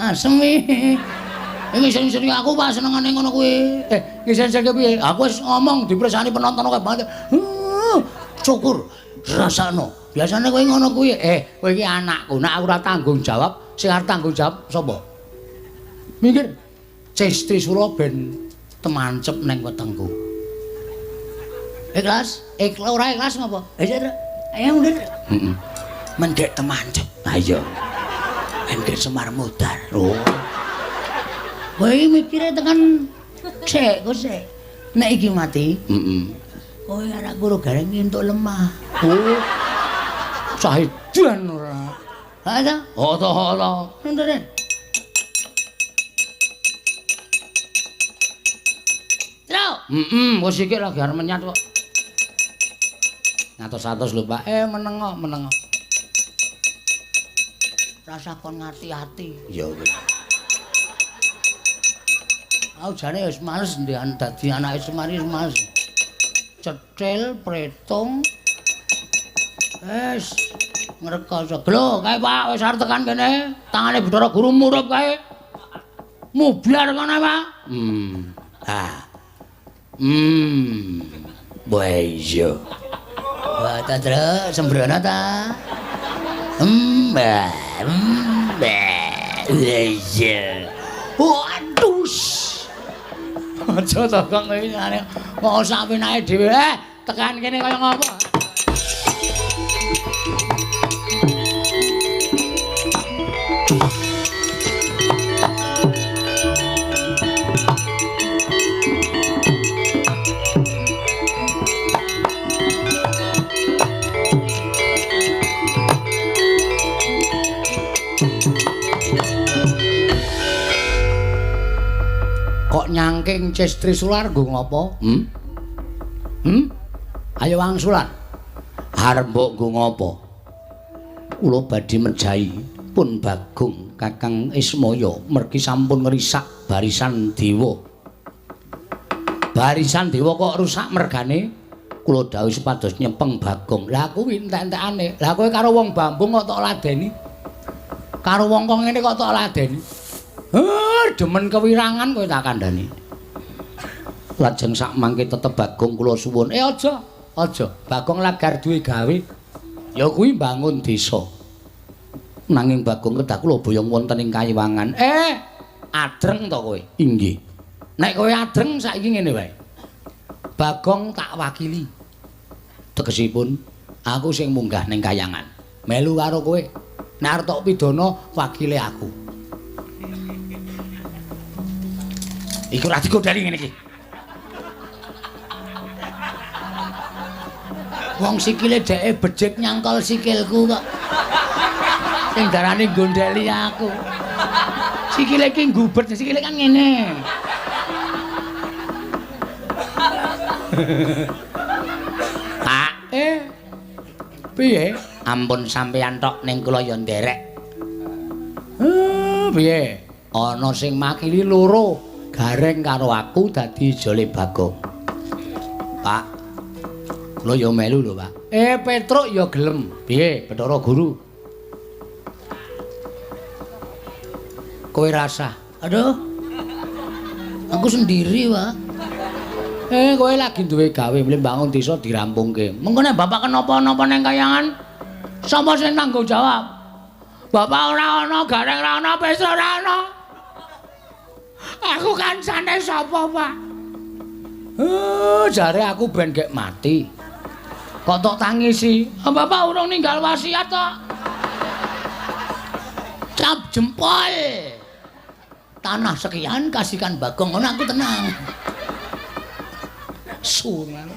Asem iki. Ngiseni-ngiseni aku pas senengane ngono kuwi. Ngiseni-ngiseni piye? Aku wis ngomong dipresani penonton akeh banget. Syukur rasakno. Biasane kowe ngono kuwi. Kowe iki anakku, nek aku ora tanggung jawab, sing arep tanggung jawab sapa? Minggir. Trisula ben temancep ning wetengku. Ikhlas? Ikhlas ora ikhlas ngopo? Ayo mundur. Heeh. Mendhek temancep. Ha iya. Mendhek Semar mudar. Oh. Kowe iki mikire tekan sik, kok sik. Nek iki mati, heeh. Kowe anak guru gareng entuk lemah. Oh. Sahidan ora. Ha ta? Oh ta, oh ta. Nundure. Truk. Heeh, wis iki lagi arep menyat kok. Ngatos-atos lho, Pak. Meneng kok, meneng. Rasa kon ngati-ati. Ya wis. Aku jane wis males ndek dadi anake Semar wis males. Cethil, pretung. Wis ngrekoso. Glo, kae Pak, wis arep tekan kene. Tangane Bathara Guru murup kae. Mublar kono, Pak. Ah. Wah iya. Wah, ta, Truk, sembrono ta. Iya. Waduh. Aja to kok ngene. Kok sak penake dhewe. Tekan kene kaya ngopo? Kok nyangking Trisula nggo ngopo? Ayo wangsulan. Arep mbok nggo ngopo? Kula badhe mejahi pun Bagong Kakang Ismaya mergi sampun ngrisak barisan dewa. Barisan dewa kok rusak mergane? Kula dawuh supados nyepeng Bagong. Lah kuwi entek-entekane. Lah kowe karo wong Bambung kok tok ladeni? Karo wong kok ngene kok tok ladeni? Demen kewirangan kowe tak kandhani. Lajeng sak mangke tetep Bagong kula suwun. Aja, aja. Bagong lagar duwe gawe. Ya kuwi mbangun desa. Nanging Bagong kedah kula boyong wonten ing Kayiwangan. Adreng to kowe? Inggih. Nek kowe adreng saiki ngene wae. Bagong tak wakili. Tegesipun aku sing munggah ning Kayangan. Melu karo kowe. Nek arep tok pidana wakile aku. Iku ora digodhani ngene iki. Wong sikile dheke becik nyangkol sikilku kok. Sing darani gondheli aku. Sikile iki ngubet, sikile kan ngene. Pak, piye? Ampun sampeyan tok ning kula ya nderek. Piye? Ana sing makili loro, Gareng karo aku dadi jole Bagong. Pak, kula ya melu lho, Pak. Petruk ya gelem. Piye, Bathara Guru? Kowe rasah. Aduh. Aku sendiri, Pak. Kowe lagi duwe gawe mle bangun desa dirampungke. Mengko nek bapak kenapa-napa nang kayangan, sapa sing tanggung jawab? Bapak ora ana, Gareng ora ana, Petruk ora ana. Aku kancane sapa, Pak? Jare aku ben gek mati. Kok tok tangisi? Bapak urung ninggal wasiat tok. Cap jempol. Tanah sekian kasihkan Bagong, ngono aku tenang. Sungan.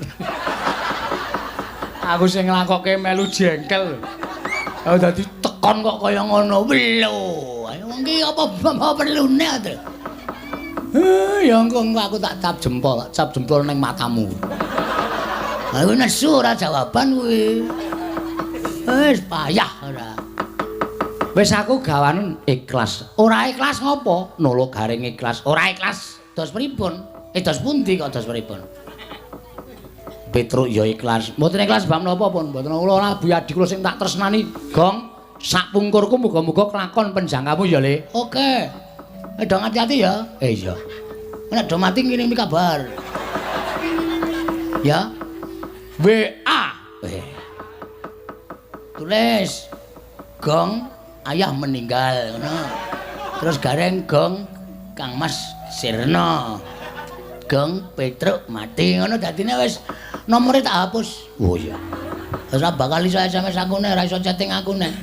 Aku sing nglakokke melu jengkel. Oh dadi tekon kok kaya ngono. Lho, ayo wong ki apa perlune to? Ya engko aku tak cap jempol ning matamu. Aku nesu ora jawaban kuwi. Wis payah ora. Wis aku gawanen ikhlas. Ora ikhlas ngopo? Nolo Gareng ikhlas. Ora ikhlas dos pripun? Dos pundi kok dos pripun? Petruk ya ikhlas. Mboten ikhlas bab napa pun. Mboten kula ora Buyadi kula sing tak tresnani. Gong, sak pungkurku muga-muga kelakon penjangkamu ya, Le. Oke. Do hati-hati ya. Iya. Nek do mati ngirimi kabar. Ya. WA. Tulis. Gong, ayah meninggal ngono. Terus Gareng gong Kang Mas sirna. Gong Petruk mati ngono dadine wis nomore tak hapus. Oh iya. Ora bakal iso SMS aku nek ora iso chatting aku nek.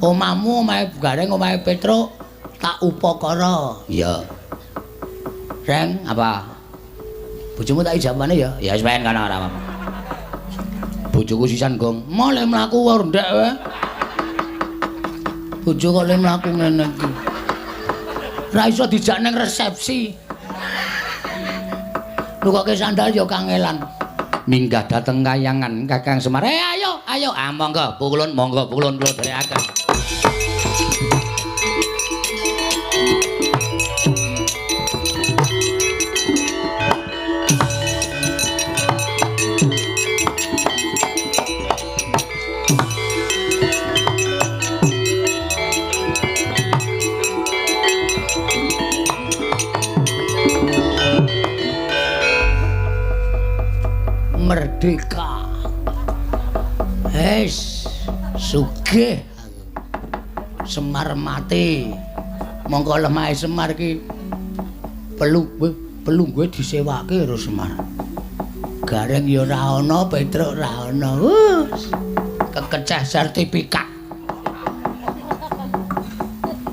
Omahmu omahe Gareng omahe Petruk tak upakara. Iya. Reng, apa? Bojomu tak ijabane ya? Ya wis ben kono ora apa-apa. Bojoku sisan gong. Male mlaku ndek wae. Bojo kok le mlaku ngene iki. Ora iso dijak ning resepsi. Nukoke sandal ya kangelan. Minggah dateng kayangan Kakang Semar. Ayo, ayo. Ah monggo, pukulun, monggo pukulun kula dherekaken. Merdeka. Wis sugih aku. Semar mati. Mongko lemahe Semar ki pelungguhe disewake karo Semar. Gareng ya ora ana, Petruk ora ana. Kekeceh sertifikat.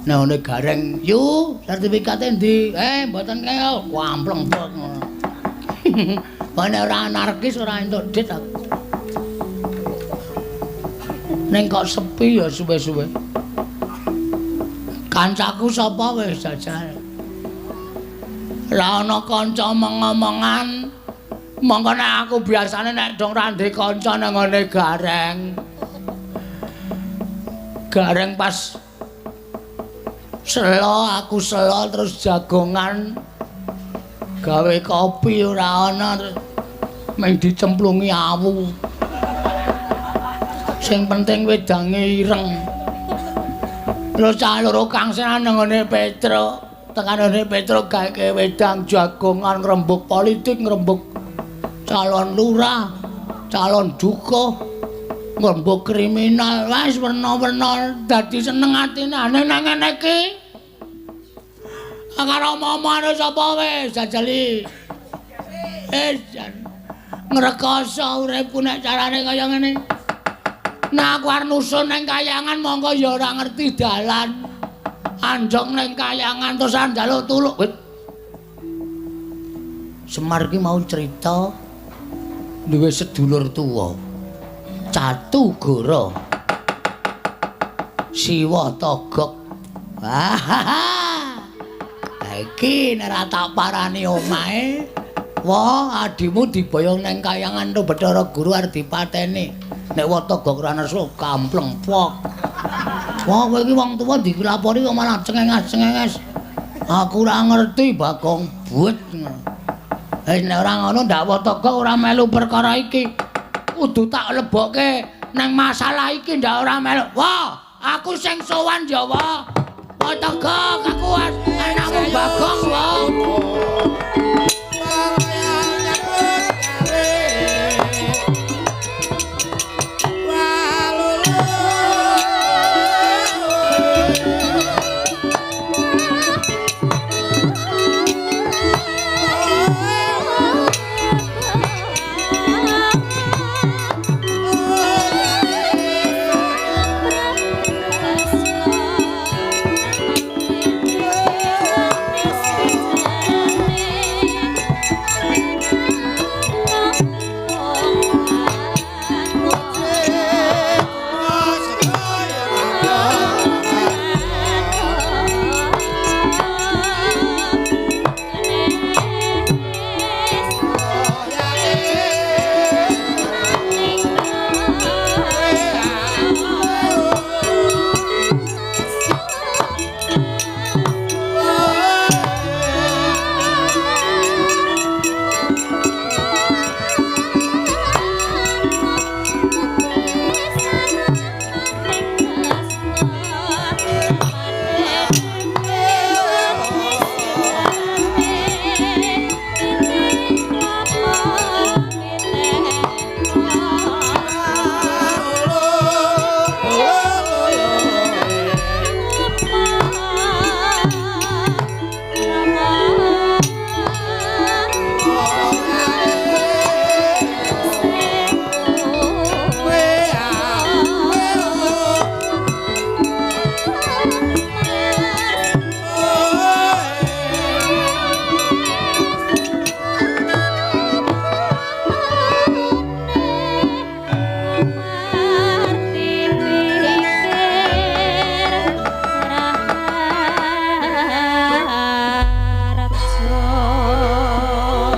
Nah, ngene Gareng, "Yu, sertifikate endi?" Mboten kaya kampleng bot ngono. Nek ora anarkis ora entuk dit aku. Ning kok sepi ya suwe-suwe. Kancaku sapa wis jajal. Ora ana kanca omong-omongan. Mongko nek aku biasane nek dong ra ndek kanca nang ngene Gareng. Gareng pas selo aku selo terus jagongan gawe kopi ora ana terus mung dicemplungi awu. Sing penting wedange ireng. Terus cah loro kang seneng nang ngene Petruk, tekan ngene Petruk gawe wedang jagongan ngrembug politik, ngrembug calon lurah, calon dukuh, ngrembug kriminal, wis werna-werna dadi seneng atine nang ngene iki. Karo omong-omongane sapa wis jajali. Ngrekoso uripku nek carane kaya ngene. Nah aku arep nusun ning kayangan mongko ya ora ngerti dalan. Anjong ning kayangan terus njaluk tulung. Semar ki mau cerita duwe sedulur tuwa. Catu Goro. Siwa Togok. Wah. Iki nek ora tak parani omahe, wah adimu diboyong nang kayangan to Bathara Guru arep dipateni. Nek Watagok ora nesu kampleng pok. Wah kowe iki wong tuwa dilapori kok malah cengenges-cengenges. Aku ora ngerti Bagong but. Wis nek ora ngono ndak Watagok ora melu perkara iki. Kudu tak lebokke nang masalah iki ndak ora melu. Wah, aku sing sowan ya, wah. Watagok aku anakmu Bagong, wah.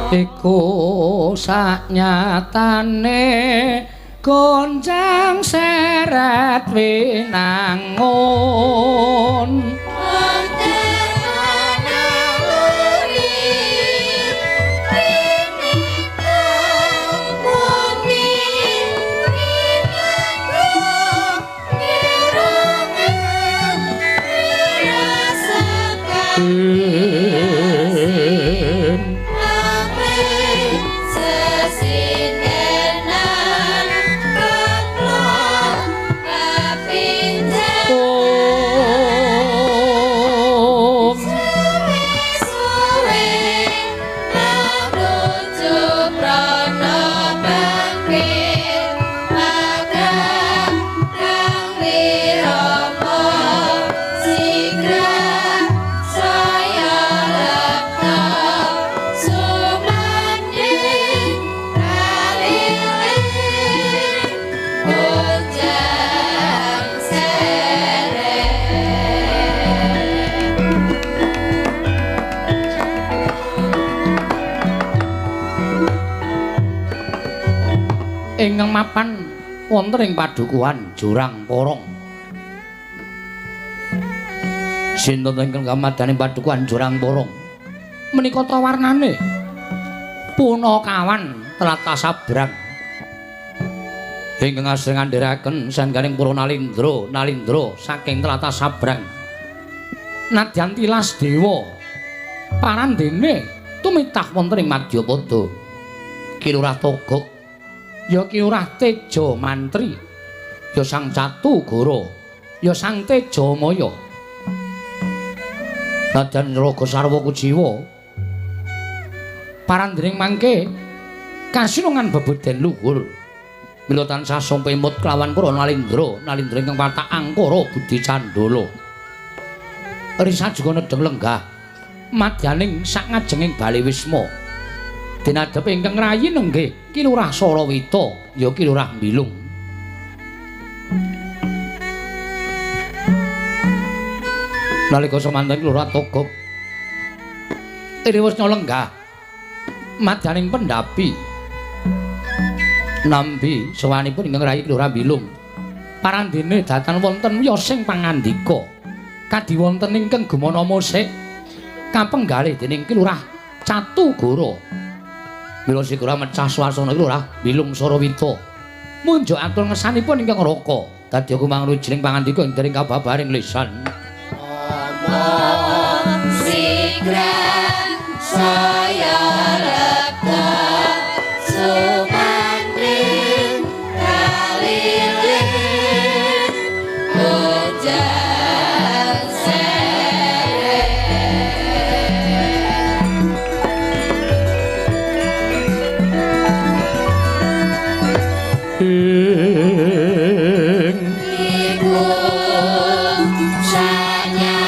Iku saknyatane gonjang seret winangun. Ingkang mapan wonten ing padukuhan Jurang Porong. Sinten ingkang kamadane padukuhan Jurang Porong? Menika ta warnane punakawan tlatah sabrang. Ingkang asring ngandharaken sangganing para nalindra, nalindra saking tlatah sabrang. Nadyan tilas dewa parandene tumitah wonten ing Madyapada. Ki Lurah Togok, ya Ki Lurah Teja Mantri, ya Sang Catugara, ya Sang Tejamaya. Nadyan raga sarwa kujiwa parandening mangke kasinungan bebeden luhur. Mila tansah sumpemut kelawan para nalindra, nalindra ingkang watak angkara budi candala. Risa juga nedheng lenggah madyaning sak ngajenging bale wisma. Dinadhep ingkang rayi nenggih Ki Lurah Sarawita, ya Ki Lurah Bilung. Nalika samanten Ki Lurah Togok Iriwusna lenggah madyaning pendhapi nampi sowanipun ingkang rayi Lurah Bilung. Parandene datan wonten wiyosing pangandika kadi wonten ingkang gumana musik kapenggalih dening Ki Lurah Catugara. Mila sigara mecah swasana Ki Lurah Bilung Sarawita munjuk atur ngesanipun ingkang raka dadi kumangrujining pangandika ing dering kababaring lisan. Sigran saya lepta sumanding kaliling hujan sereh. Ing iku sanyatane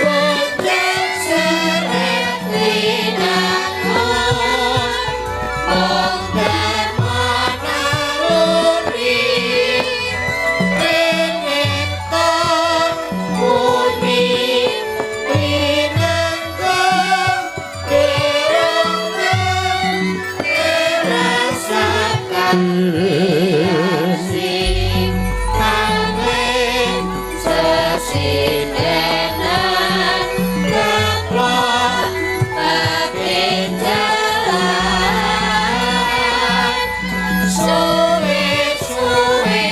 hujan sereh winangun mung dharma naluri rinipta muni winanggung kirungan rasakan sing angin sesindenan keplok petinjalan suwe-suwe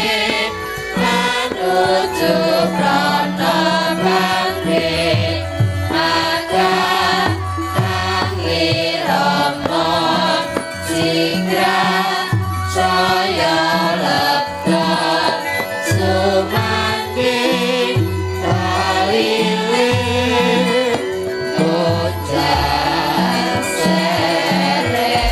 manuju prana bangkit maka kang irama sigra saya lepta sumanding kaliling hujan sereh.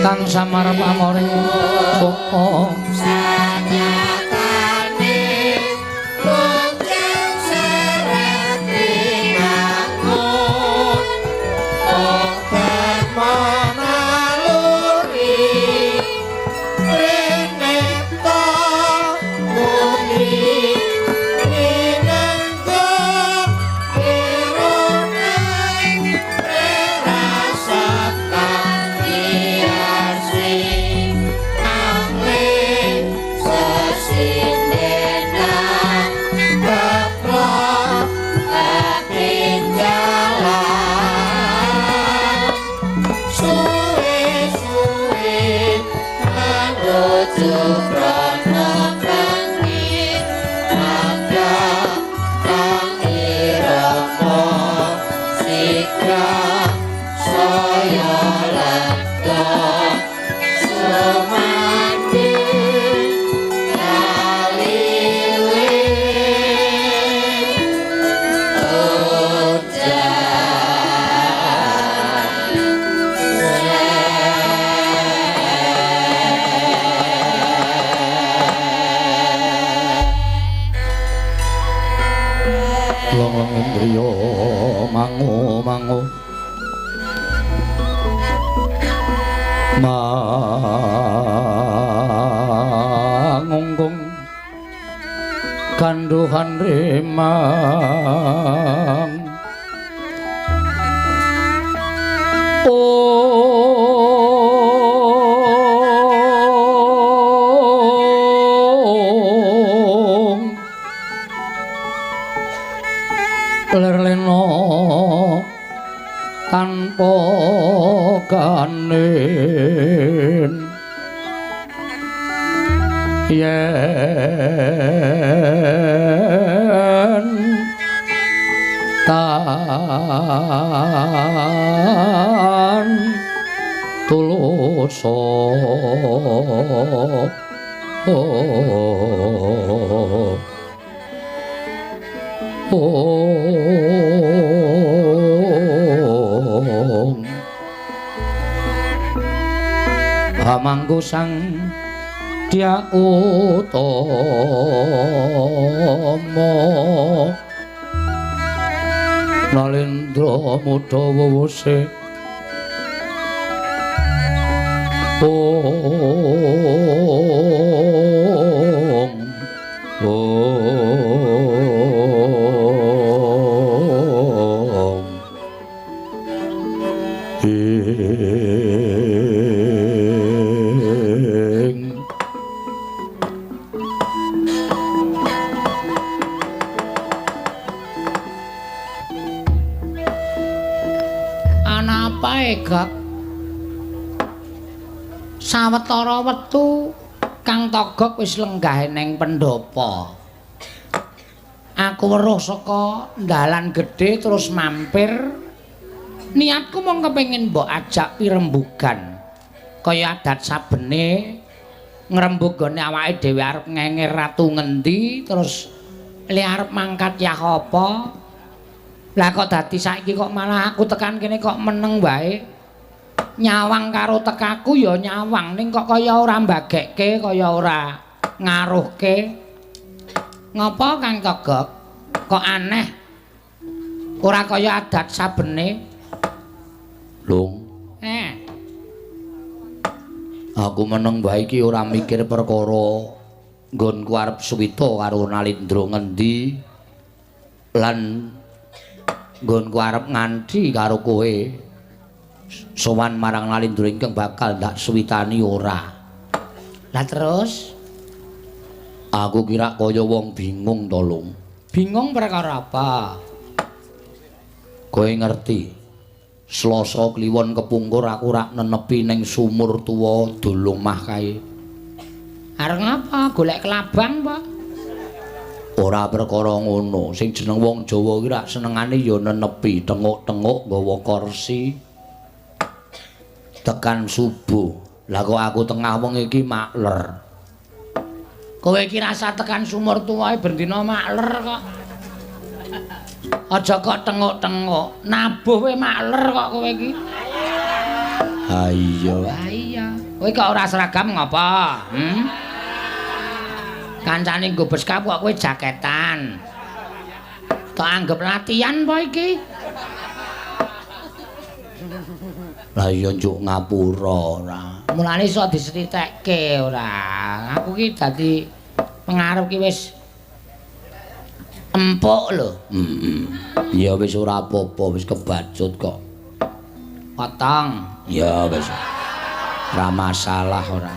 Kang samar pamoring saka sanyatane hujan sereh winangun mung dharma naluri rinipta muni winanggung kirungan rasakan sing angin sesindenan keplok petinjalan suwe-suwe manuju prana bangkit maka kang irama sigra saya lepta sumanding kaliling hujan Long-long indriya mangu mangu mangungkung ganduhan rimang ong lerlena tanpa ganen yen tan tulus ong hamangku sang Dya Utama Nalendra mudha wuwuse Om Om Ing. Ana apa Gok? Sawetara wektu Kang Togok wis lenggah ning pendhapa. Aku weruh saka dalan gedhe terus mampir. Niatku mung kepengin mbok ajak pirembugan. Kaya adat sabene ngrembug gone awake dhewe arep ngenger ratu ngendi terus le arep mangkat yah apa. Lah kok dadi saiki kok malah aku tekan kene kok meneng wae. Nyawang karo tekaku ya nyawang ning kok kaya ora mbagekke, kaya ora ngaruhke. Ngapa Kang Togok? Kok aneh? Ora kaya adat sabene. Lung. Aku meneng wae iki ora mikir perkara nggonku arep suwita karo Nalindra ngendi lan nggonku arep nganthi karo kowe. Sowan marang Nalindra ingkang bakal ndak suwitani ora. Lah terus aku kira kaya wong bingung to, Lung. Bingung perkara apa? Kowe ngerti. Selasa kliwon kepungkur aku rak nenepi ning sumur tuwa dolomah kae. Arep ngapa? Golek kelabang apa? Ora perkara ngono. Sing jeneng wong Jawa ki rak senengane ya nenepi, tenguk-tenguk nggawa kursi. Tekan subuh. Lah kok aku tengah wengi iki makler. Kowe iki rasa tekan sumur tuwae bendina makler kok. Aja kok tenguk-tenguk, nabuh kowe makler kok kowe iki. Ha iya. Ha iya. Kowe kok ora seragam ngapa? Hmm? Kancane nggo beskap kok kowe jaketan. Tok anggap latihan apa iki? Lah iya njuk ngapura ora. Mulane iso diseritekke ora. Aku ki dadi pengaruh ki wis empuk lho. Heeh. Ya wis ora apa-apa, wis kebacut kok. Potong. Ya wis. Ora masalah ora.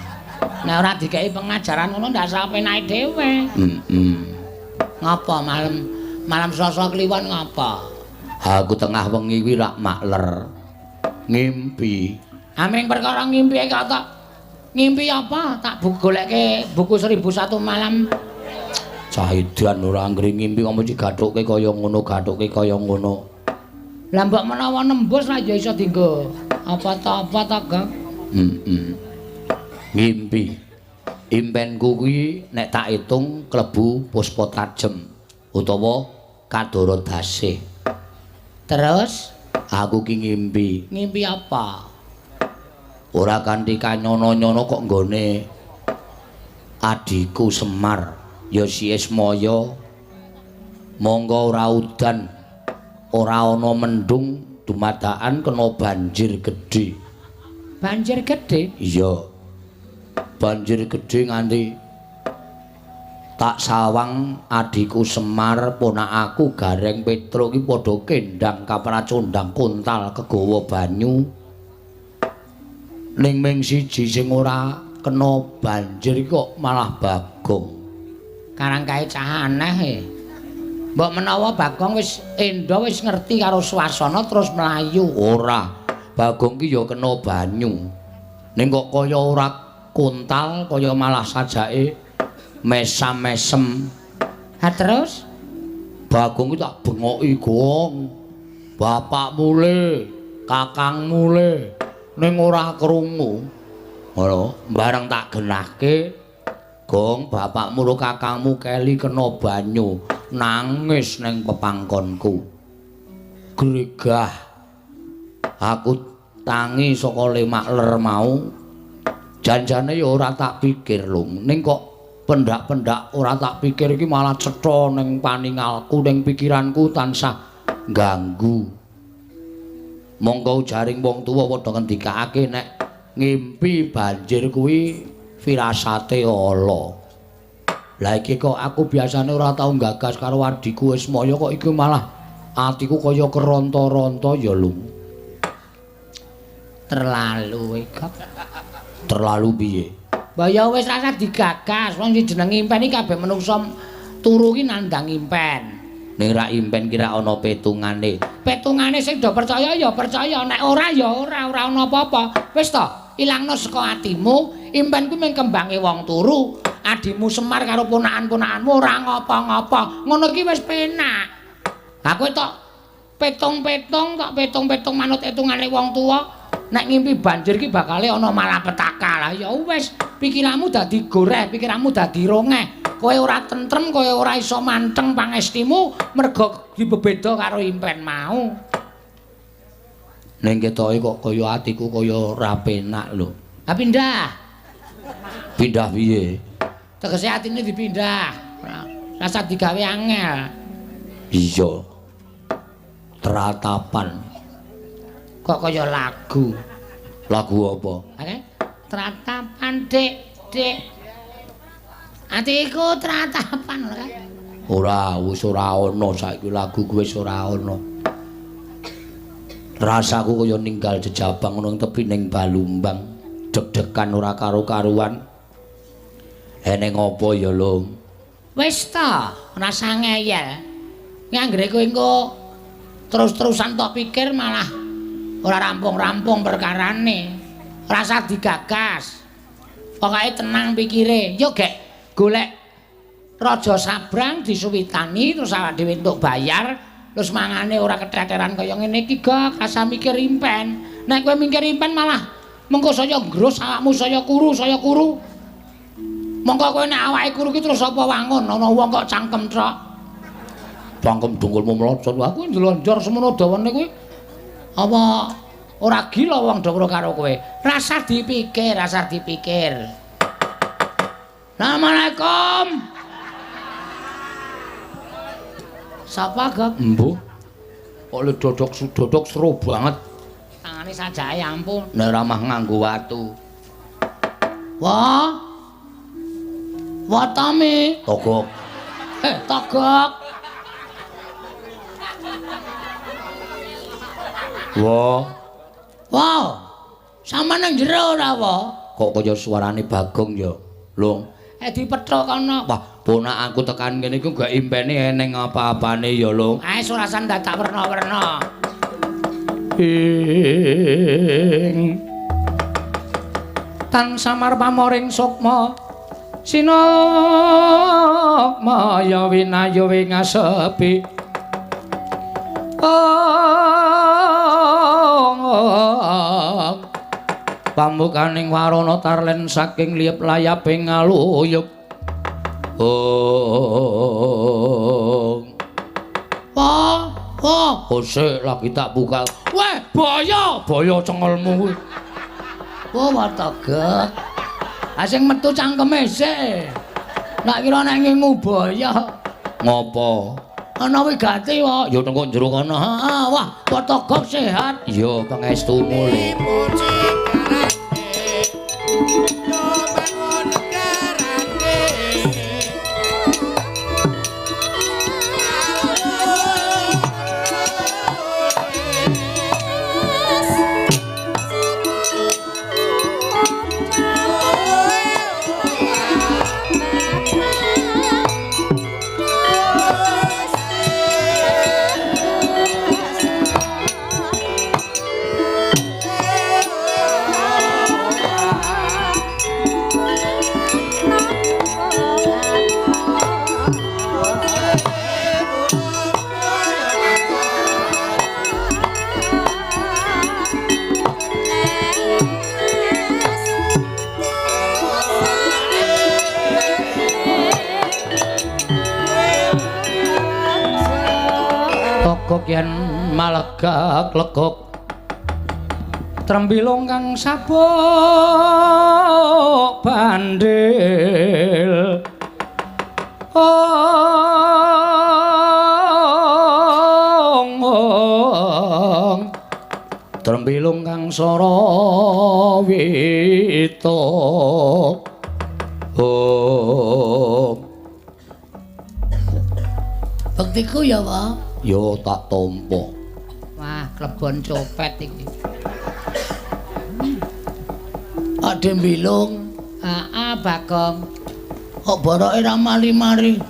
Nek ora dikeki pengajaran ngono ndak sapenake dhewe. Heeh. Ngapa malam Selasa kliwon ngapa? Aku tengah wengi kuwi rak makler. Ngimpi. Aming perkara ngimpi kok tak ngimpi apa? Tak golekke buku 1001 malam. Cahidan ora anggere ngimpi kok mesti gathukke kaya ngono, gathukke kaya ngono. Lah mbok menawa nembus lah ya iso dienggo apa ta apa ta, Gong? Heeh. Ngimpi. Impenku kuwi nek tak hitung klebu puspa tajem utawa kadara dasih. Terus aku ki ngimpi. Ngimpi apa? Ora kanthi kanyono-nyono kok nggone adhiku Semar ya si Ismaya. Monggo ora udan, ora ana mendung, dumadakan kena banjir gedhe. Banjir gedhe? Iya. Banjir gedhe nganti tak sawang adhiku Semar, ponakaku Gareng Petruk ki padha kendang kapracondang kontal kegawa banyu. Ning ming siji sing ora kena banjir kok malah Bagong. Karang kae cah aneh e. Mbok menawa Bagong wis endo wis ngerti karo swasana terus mlayu. Ora, Bagong ki ya kena banyu. Ning kok kaya ora kontal, kaya malah sajake mesam-mesem. Ha terus Bagong ki tak bengoki, Gong. Bapakmu le, kakangmu le, ning ora krungu. Ngono, bareng tak genahke, Gong, bapakmu ro kakangmu keli kena banyu, nangis ning pepangkonku. Gregah. Aku tangi saka lemakler mau. Janjane ya ora tak pikir lho, ning kok pendak-pendak ora tak pikir iki malah cetha ning paningalku, ning pikiranku tansah ganggu. Monggo jaring wong tuwa padha ngendikake nek Ngimpi banjir kuwi firasate ala. Lah iki kok aku biasane ora tau gagas karo adhiku Ismaya kok iki malah atiku kaya keronta-ronta ya, Lung. Terlalu iki. Terlalu piye? Mbah ya wis rasa digagas, wong sing jenenge impen iki kabeh menungsa turu ki nandang impen. Ning ra impen ki ra ana petungane. Petungane sing do percaya ya percaya, nek ora ya ora, ora ana apa-apa. Wis to, ilangno saka atimu, impen kuwi mung kembange wong turu. Adimu Semar karo ponakan-ponakanmu ora ngapa-ngapa. Ngono iki wis penak. Ha kowe tok petung-petung, tok petung-petung manut etungane wong tuwa. Nek ngimpi banjir ki bakale ana malapetaka. Lah ya wis, pikiranmu dadi goreh, pikiranmu dadi rongeh. Kowe ora tentrem, kowe ora iso manteng pangestimu mergo dibebeda karo impen mau. Ning ketoke kok kaya atiku kaya ora penak lho. Ha pindah. Pindah piye? Tegese atine dipindah. Rasa digawe angel. Iya. Tratapan. Kok kaya lagu. Lagu apa? Oke. Tratapan, Dik, Dik. Atiku tratapan lho kan. Ora, wis ora ana saiki lagu kuwi wis ora ana. Rasaku kaya ninggal jejabang ngono tepi ning Balumbang, deg-degan ora karo-karuan. Eneng apa ya, Lung? Wis ta, rasa ngeyel. Nganggere kowe engko terus-terusan tok pikir malah ora rampung-rampung perkarane. Rasa digagas. Pokoke tenang pikire. Yo gek golek Raja Sabrang disuwitani terus awak dhewe entuk bayar, terus mangane ora keteteran kaya ngene iki gak rasa mikir impen. Nek kowe mikir impen malah mengko saya nggrus awakmu saya kuru, saya kuru. Mongko kowe nek awake kuru ki terus apa wangun ana wong kok cangkem trok. Cangkem dengkulmu mlocot. Aku ndelonjor semono dawane kuwi. Apa ora gila wong do karo kowe? Rasa dipikir, rasa dipikir. Assalamualaikum. Sapa, Gok? Embuh. Kok le dodok seru banget. Tangane sajake ampun. Nek ramah nganggo watu. Wah. Watame togok. Togok. Wah. Wah. Sampeyan nang jero ora, wa? Kok kaya suarane Bagong ya, Lung. Dipethuk kono. Wah, ponakanku tekan kene iku gak impene eneng apa-apane ya, Lung. Ae surasan dadak werna-werna. Ing tan samar pamoring sukma sinukmaya winayu wingasepi. Pambukaning warana tarlen saking liyep layaping ngaluyup. Oh. Wah, wah, kosek lagi tak buka. Weh, boyo, boyo cengelmu kuwi. Wah, watagek. Ah sing metu cangkeme sik. Nak kira nek ngingu boyo. Ngopo? Ana wigati wae. Ya tengko jero kono. Heeh, wah, watagek sehat. Iya, pangestumu le. Togok yen malegak legok trembilung kang sabuk bandil. Ong, ong. Trembilung Bilung kang sara wita. Oh. Bektiku ya, Pak. Ya tak tampa. Wah, klebon copet iki. Ade Bilung. Heeh, Bagong. Kok boroke ra mari-mari?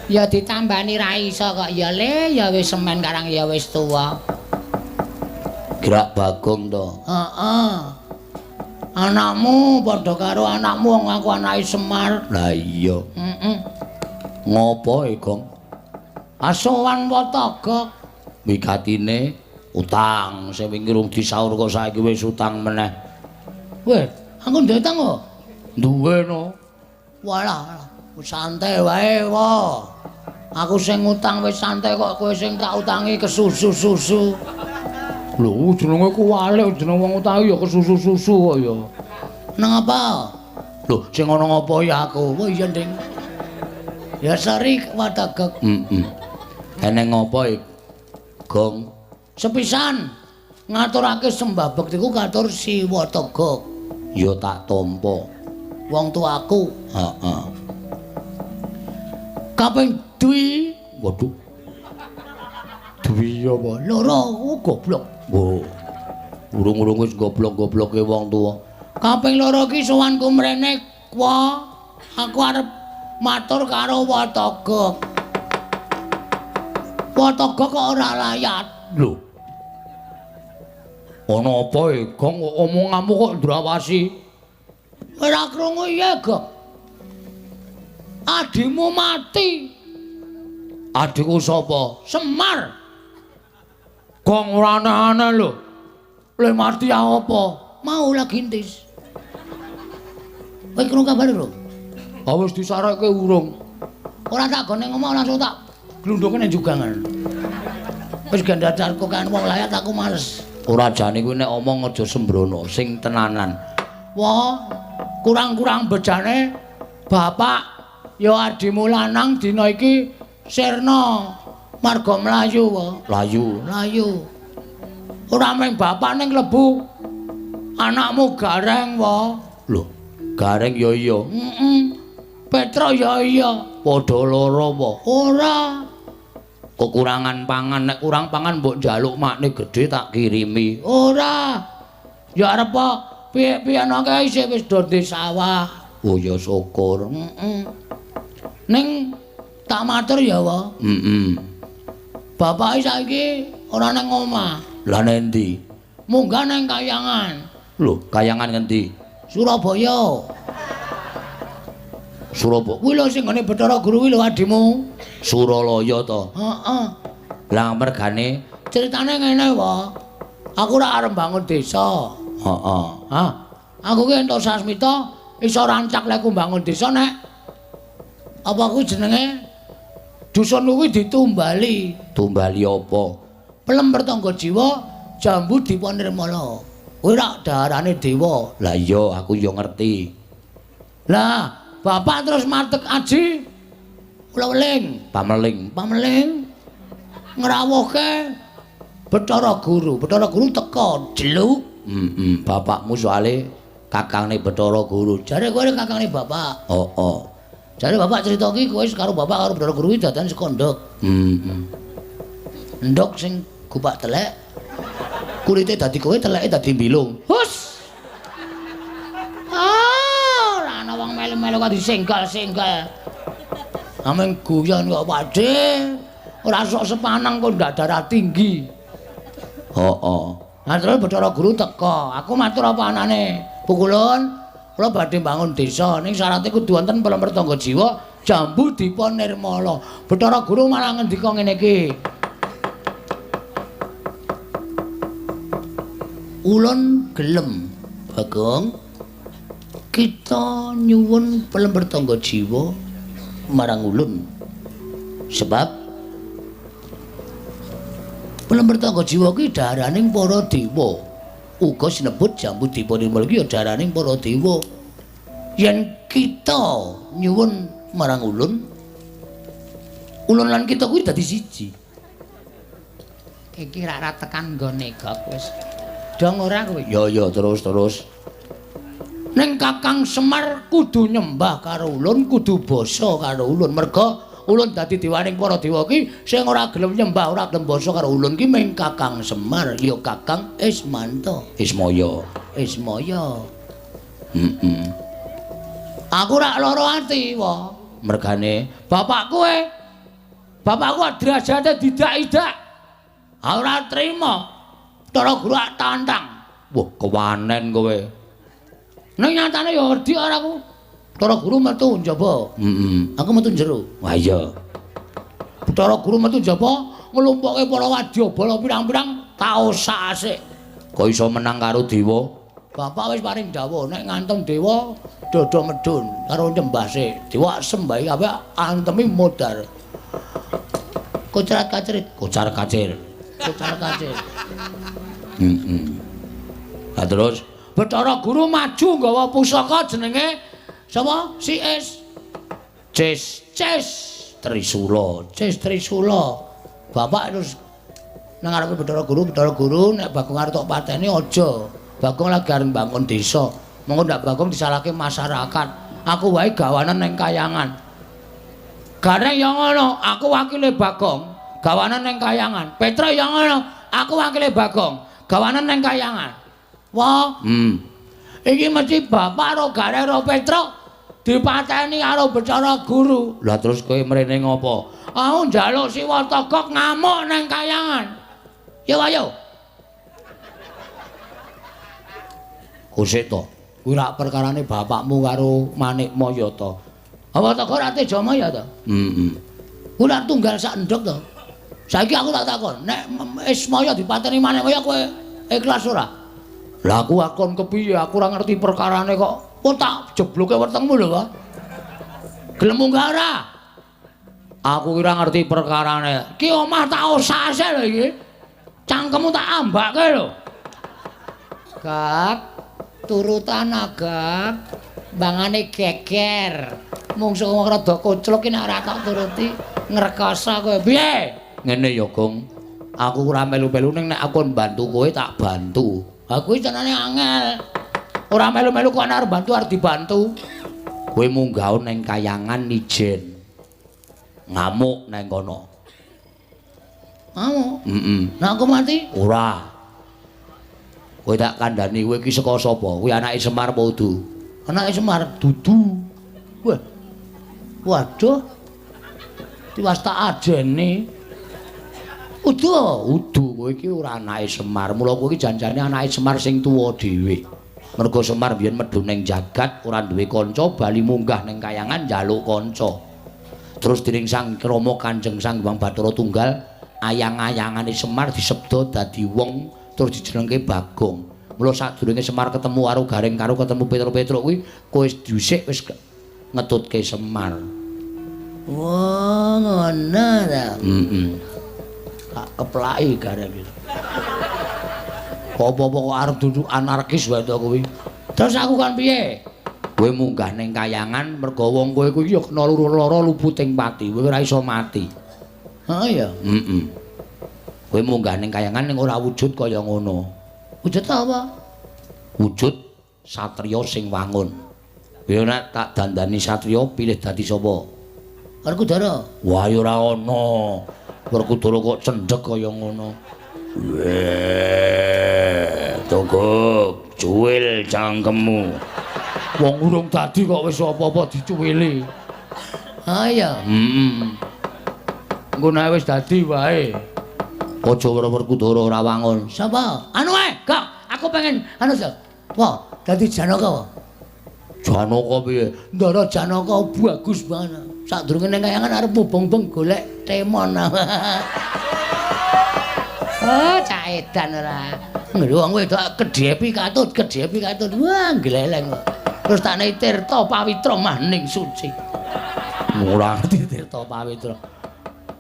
Ya ditambani ra iso kok ya le, ya wis semen karang ya wis tuwa. Gerak Bagong to. Heeh. Anakmu padha karo anakmu wong aku anake Semar. Lah iya. Heeh. Ngopo e, Gong? Asowan Watagok. Wigatine utang sing wingi rung disaur kok saiki wis utang meneh. Weh, aku duwe utang kok. Duwe no. Walah, santai wae, wa. Aku sing ngutang wis santai kok kowe sing tak utangi kesusu-susu. Lho, jenenge kuwalik jeneng wong utangi ya kesusu-susu kok ya. Nang apa? Lho, sing ana ngopo ya aku? Oh iya, Ding. Ya sari Watagok. Heeh. Eneng ngopo e, Gong? Sepisan ngaturake sembah bektiku katur si Watagok. Ya tak tampa. Wong tuaku. Heeh. Kaping dwi. Waduh. Dwi apa? Loro, oh, goblok. Oh. Urung-urung wis goblok-gobloke wong tuwa. Kaping loro ki sowanku mrene, wa. Aku arep matur karo Watagok. Watagok kok ora layat. Lho. Ana apa e, Gong? Omonganmu kok ndrawasi? Ora krungu iya, Gong. Adimu mati. Adikku sapa? Semar. Gong ora aneh-aneh lho. Le mati apa? Mau lagi intis. Kowe krungu kabar lho? Ah wis disarekke urung. Ora tak gone ngomong langsung tak glundhunge ning jugangan. Wis gandadarku kan wong layat aku males. Ora jane kuwi nek omong aja sembrono, sing tenanan. Wah, kurang-kurang bejane bapak ya adimu lanang dina iki sirna marga mlayu wae. Layu. Mlayu. Ora mung bapak ning klebu anakmu Gareng wae. Lho, Gareng ya iya. Heeh. Petro ya iya. Padha lara apa? Ora. Kekurangan pangan, nek kurang pangan mbok njaluk makne gedhe tak kirimi. Ora. Ya arep piye-piye kae isih wis do di sawah. Oh ya syukur. Heeh. Ning tak matur ya, wa. Heeh. Bapake saiki ora nang omah. Lah nendi? Munggah nang Kayangan. Lho, Kayangan ngendi? Surabaya. Surabaya. Kuwi lho sing nggone Bathara Guru kuwi lho adimu. Suralaya to? Heeh. Lah mergane ceritane ngene, wa. Aku ora arep bangun desa. Heeh. Ha. Aku ki entuk sasmita iso rancak lek ku bangun desa nek apa kuwi jenenge dusun kuwi ditumbali. Tumbali apa? Pelem pertangga jiwa jambu dipa nirmala. Kuwi rak daharane dewa. Lah iya aku ya ngerti. Lah, bapak terus matek aji kula weling, pameling, pameling ngrawuhke Bathara Guru. Bathara Guru teka jeluk. Heeh, bapakmu soale kakangne Bathara Guru. Jare kowe kakangne bapak. Heeh. Jare bapak cerita ki kowe karo bapak karo Bathara Guru iki dadan sekondok. Heeh. Endok sing gupak telek. Kulite dadi kowe, teleke dadi mbilung. Hus. Ah, ora ana wong melu-melu kok disenggal-senggal. Ameng guyon kok Pakde. Ora sok sepaneng kok ndak darah tinggi. Heeh. Nah terus Bathara Guru teka. Aku matur apa anane? Pukulun, kula badhe mbangun desa ning syarate kudu wonten pelem pertangga jiwa jambu dipa nirmala. Bathara Guru malah ngendika ngene iki. Ulun gelem, Bagong. Kita nyuwun pelem pertangga jiwa marang ulun. Sebab pelem pertangga jiwa kuwi daharaning para dewa. Uga sinebut jambu dipa nirmala iki ya daharaning para dewa. Yen kita nyuwun marang ulun, ulun lan kita kuwi dadi siji. Iki rak tekan nggone gok wis. Dong ora kowe? Ya ya terus terus. Ning Kakang Semar kudu nyembah karo ulun, kudu basa karo ulun. Merga ulun dadi dewaning para dewa ki sing ora gelem nyembah, ora gelem basa karo ulun ki ming Kakang Semar, ya Kakang Ismanto. Ismaya. Ismaya. Heeh. Aku rak lara ati, wa. Mergane bapakku bapakku derajate didak-idak. Ora trima. Bathara Guru ak tantang. Wah, kewanen kowe. Ning nyatane ya wedi ora aku. Bathara Guru metu njaba. Heeh. Aku metu jero. Wah iya. Bathara Guru metu njaba nglumpukke para wadyabala pirang-pirang tak osak-asik. Kok iso menang karo dewa? Bapak wis paring dawuh nek ngantem dewa dodo medun karo nyembah sik. Dewa sembahi kabeh antemi modar. Kocar kacir, kocar kacir. Kocar kacir. Heeh. Lah terus Bathara Guru maju nggawa pusaka jenenge sapa? Si Es. Ces, Ces Trisula, Ces Trisula. Bapak terus nang ngarepe Bathara Guru, Bathara Guru nek Bagong arep tok pateni aja. Bagong lagi arep mbangun desa. Mengko ndak Bagong disalahke masyarakat. Aku wae gawanan ning kayangan. Gareng ya ngono, aku wakile Bagong, gawanan ning kayangan. Petra ya ngono, aku wakile Bagong, gawanan ning kayangan. Wah, Iki mesti bapak karo Gareng karo Petra dipateni karo Bathara Guru. Lah terus kowe mrene ngopo? Aku njaluk Siwa Togok ngamuk ning kayangan. Yo ayo. Kusik to. Kuwi rak perkarane bapakmu karo Manikmaya to. Apa Togok ora Tejamaya to? Heeh. Kuwi rak tunggal sak endhog to. Saiki aku tak takon, nek Ismaya dipateni Manikmaya kowe ikhlas ora? Lah aku akon kepiye? Aku ora ngerti perkarane kok. Kok tak jebloke wetengmu lho, Pak. Gelem munggah ora? Aku ora ngerti perkarane. Ki omah tak osase lho iki. Cangkemmu tak ambake lho. Gak, turutan agak bangane geger. Mungsuh wong rada koclok ki nek ora tak turuti ngrekoso kowe. Piye? Ngene ya, Gong. Aku ora melu-melu ning nek aku mbantu kowe tak bantu. Aku iki jenenge angel. Ora melu-melu kok arep bantu arep dibantu. Kowe munggah ning kayangan ijen. Ngamuk nang kono. Ngamuk? Heeh. Nek aku mati? Ora. Kowe tak kandhani kowe iki saka sapa? Kowe anake Semar apa udu? Anake Semar dudu. Wah. Waduh. Tiwas tak ajene. Udu, udu kowe iki ora anake Semar. Mula kowe iki janjane anake Semar sing tuwa dhewe. Mergo Semar biyen medhun ning jagat ora duwe kanca, bali munggah ning kayangan njaluk kanca. Terus dening Sang Rama Kanjeng Sang Hyang Bathara Tunggal, ayang-ayangane Semar disebda dadi wong terus dijenengke Bagong. Mula sadurunge Semar ketemu karo Gareng karo ketemu Petro-Petro kuwi, kowe wis dhisik wis ngetutke Semar. Wah, ngono ta. Heeh. Tak keplaki Gareng iki. Apa-apa kok arep duduk anarkis wae to kuwi. Terus aku kan piye? Kowe munggah ning kayangan mergo wong kowe kuwi ya kena loro-loro luputing pati, kowe ora iso mati. Heeh ya. Heeh. Kowe munggah ning kayangan ning ora wujud kaya ngono. Wujud apa? Wujud satriya sing wangun. Kowe nek tak dandani satriya pilih dadi sapa? Werkudara. Wah ya ora ana. Werkudara kok cendhek kaya ngono. Weh, Togok, cuwil cangkemmu. Wong urung dadi kok wis apa-apa dicuwili. Ha iya. Heeh. Engko nek wis dadi wae. Aja Werkudara ora wangun. Sapa? Anu wae, Gok, aku pengen anu to. Wah, dadi Janaka. Janaka piye? Ndara Janaka bagus banget. Sadurunge ning kayangan arep mubeng-beng golek temon. Oh, cak edan ora. Lho wong wedok kedhepi katut, kedhepi katut. Wah, gleleng. Terus tak nei tirta pawitra maning suci. Ora ngerti tirta pawitra.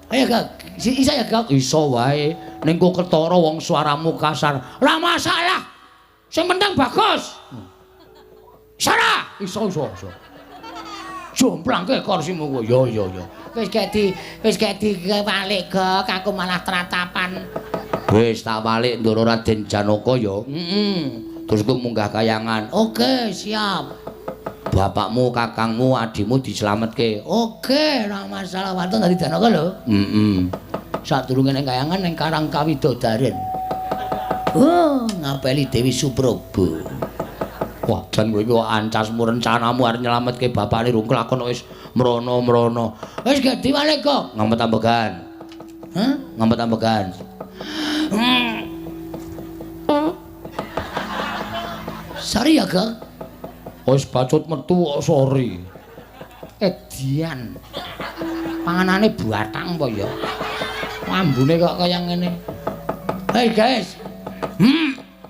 Ayo, Gak. Iso ya, Gak? Iso wae. Ning kok ketara wong suaramu kasar. Ora masalah. Sing penting bagus. Iso ora? Iso, iso, iso. Jomplangke kursimu kowe. Ya, ya, ya. Wis gak di wis gak diwalik, Gok. Aku malah tratapan. Wis tak walik Ndara Raden Janaka ya. Heeh. Terus kowe munggah kayangan. Oke, siap. Bapakmu, kakangmu, adimu dislametke. Oke, ora masalah. Waton dadi Janaka lho. Heeh. Sadurunge ning kayangan ning Karang Kawidodaren. Oh, ngapeli Dewi Suprobo. Wah, jan kowe iki kok ancasmu rencanamu arep nyelametke bapakne rung kelakon wis mrono-mrono. Wis gak diwalik kok. Ngamet ambegan. Hah? Ngamet ambegan. Sorry ya, Gok. Wis bacut metu kok sorry. Edian. Panganane batang apa ya? Ambune kok kaya ngene. Hey guys.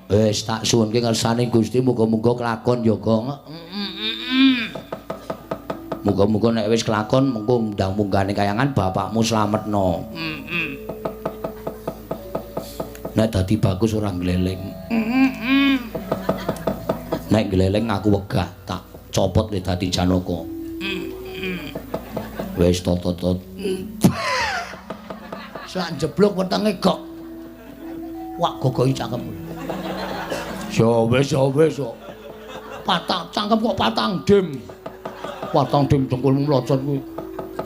Wis tak suwunke ngersane Gusti muga-muga kelakon ya, Gong. Muga-muga nek wis kelakon mengko ndang munggahne kayangan bapakmu slametno. Nek dadi bagus ora gleleng. Nek gleleng aku wegah tak copot le dadi Janaka. Wis tot-tot. Sak jeblok wetenge gok. Wak gogohi cangkem. Ya wis ya wis kok. Patang cangkem kok patang dim. Patang dim dengkulmu mlocot kuwi.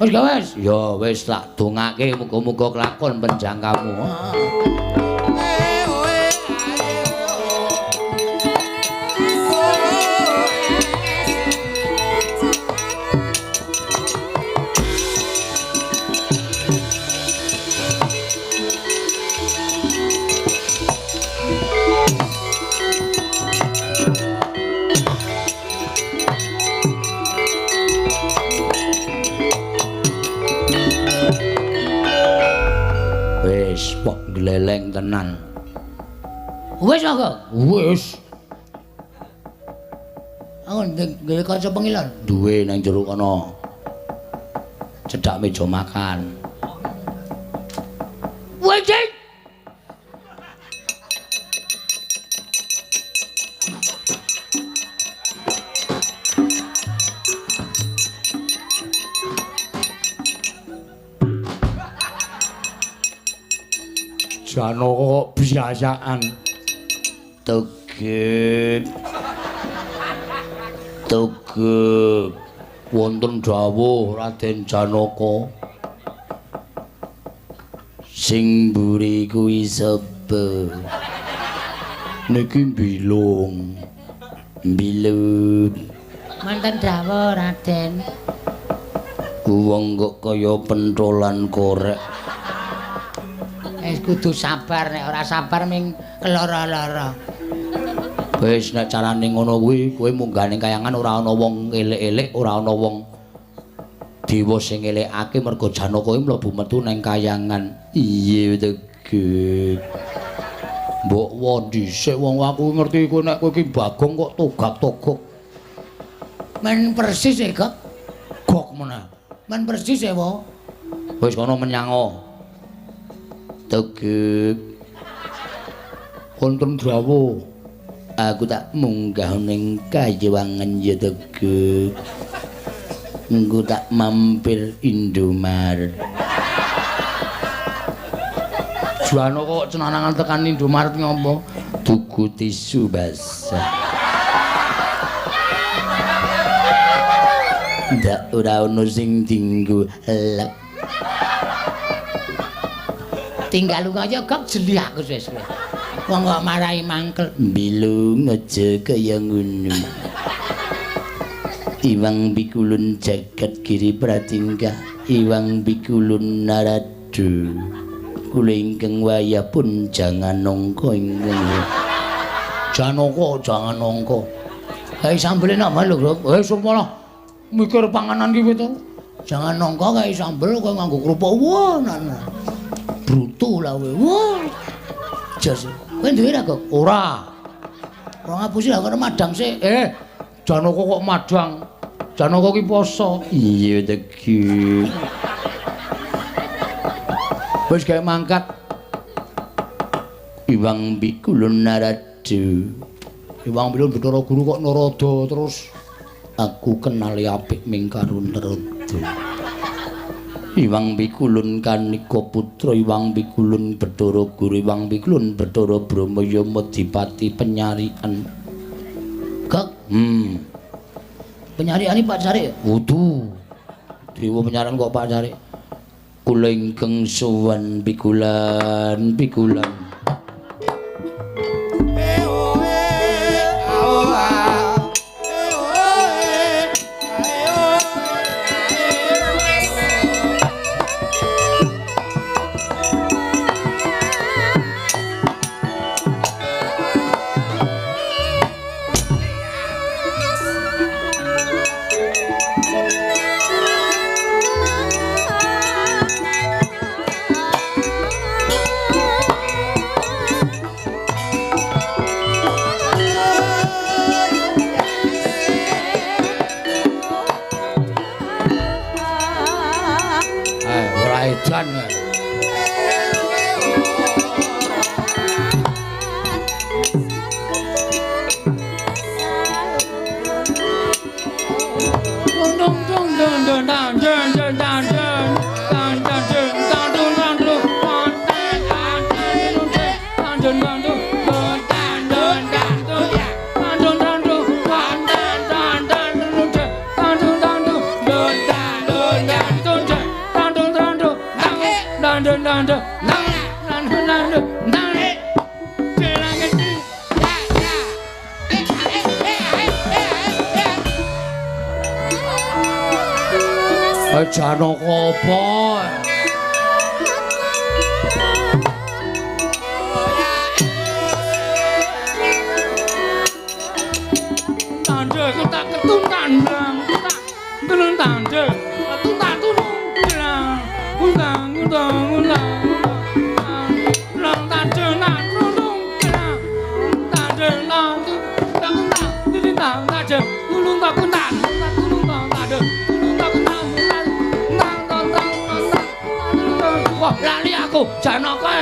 Wis gak wis? Ya wis tak dongake muga-muga kelakon penjangkamu. Wis kok gleleng tenan. Wis kok? Wis. Aku ndek kaca pengilon. Duwe nang jero kono. Cedhak meja makan. Wis. Janaka kok biasaan. Tegep. Tegep. Wonten dawuh Raden Janaka. Sing mburi kuwi sapa? Niki mbilung. Mbilung. Wonten dawuh Raden. Kuwong kok kaya pentolan korek. Wis kudu sabar, nek ora sabar ming keloro-loro. Wis nek carane ngono kuwi, kowe munggah ning kayangan ora ana wong elek-elek, ora ana wong dewa sing ngelekake mergo Janaka kuwi mlebu metu ning kayangan. Iya tegep. Mbok wo dhisik wong aku ngerti kowe nek kowe iki Bagong kok togak-togok. Men persis e, Gok. Gok meneh. Men persis e, wo. Wis kono menyango. Tegep. Wonten dawuh. Aku tak munggah ning kayewangan ya tegep. Engko tak mampir Indomaret. Janaka kok cenanangan tekan Indomaret ngopo? Tuku tisu basah. Ndak ora ono sing dinggo lep. Tinggal lunga aja kok jeli aku wis. Wong kok marahi mangkel. Bilung aja kaya ngono. Iwang bikulun jagat giri pratingkah, iwang bikulun naradu. Kula ingkang wayah pun jangan nongko ingkang. Janaka jangan nongko. Kae sambele napa lho, Grok? Eh sumpah mikir panganan ki to. Jangan nongko kae sambel kowe nganggo kerupuk. Wah, nana. Brutu lah kowe. Wah. Jos. Kowe duwe ra, Gok? Ora. Ora ngapusi lah kono madang sik. Eh, Janaka kok madang. Janaka ki poso. Iya tegi. Wis gawe mangkat. Iwang bikulun naradu. Iwang bilun Bathara Guru kok narada terus aku kenali apik ming karo narada. Iwang Pikulun Kanika Putra, Iwang Pikulun Bathara Guru, Iwang Pikulun Bathara Brahma Yama Dipati Penyarian. Gok. Penyarian iki Pak Carik ya? Wudu. Dewa penyarian kok Pak Carik. Kula ingkang sowan pikulan pikulan. Janaka apa? Tandha ketak ketun tandang ketak tulung tandha ketun tak tulung undang undang undang undang tandha nak tulung tandha nang tang tang tandha tulung tak kuntan tulung tandha tulung tak kuntan. Wah, lali aku Janaka.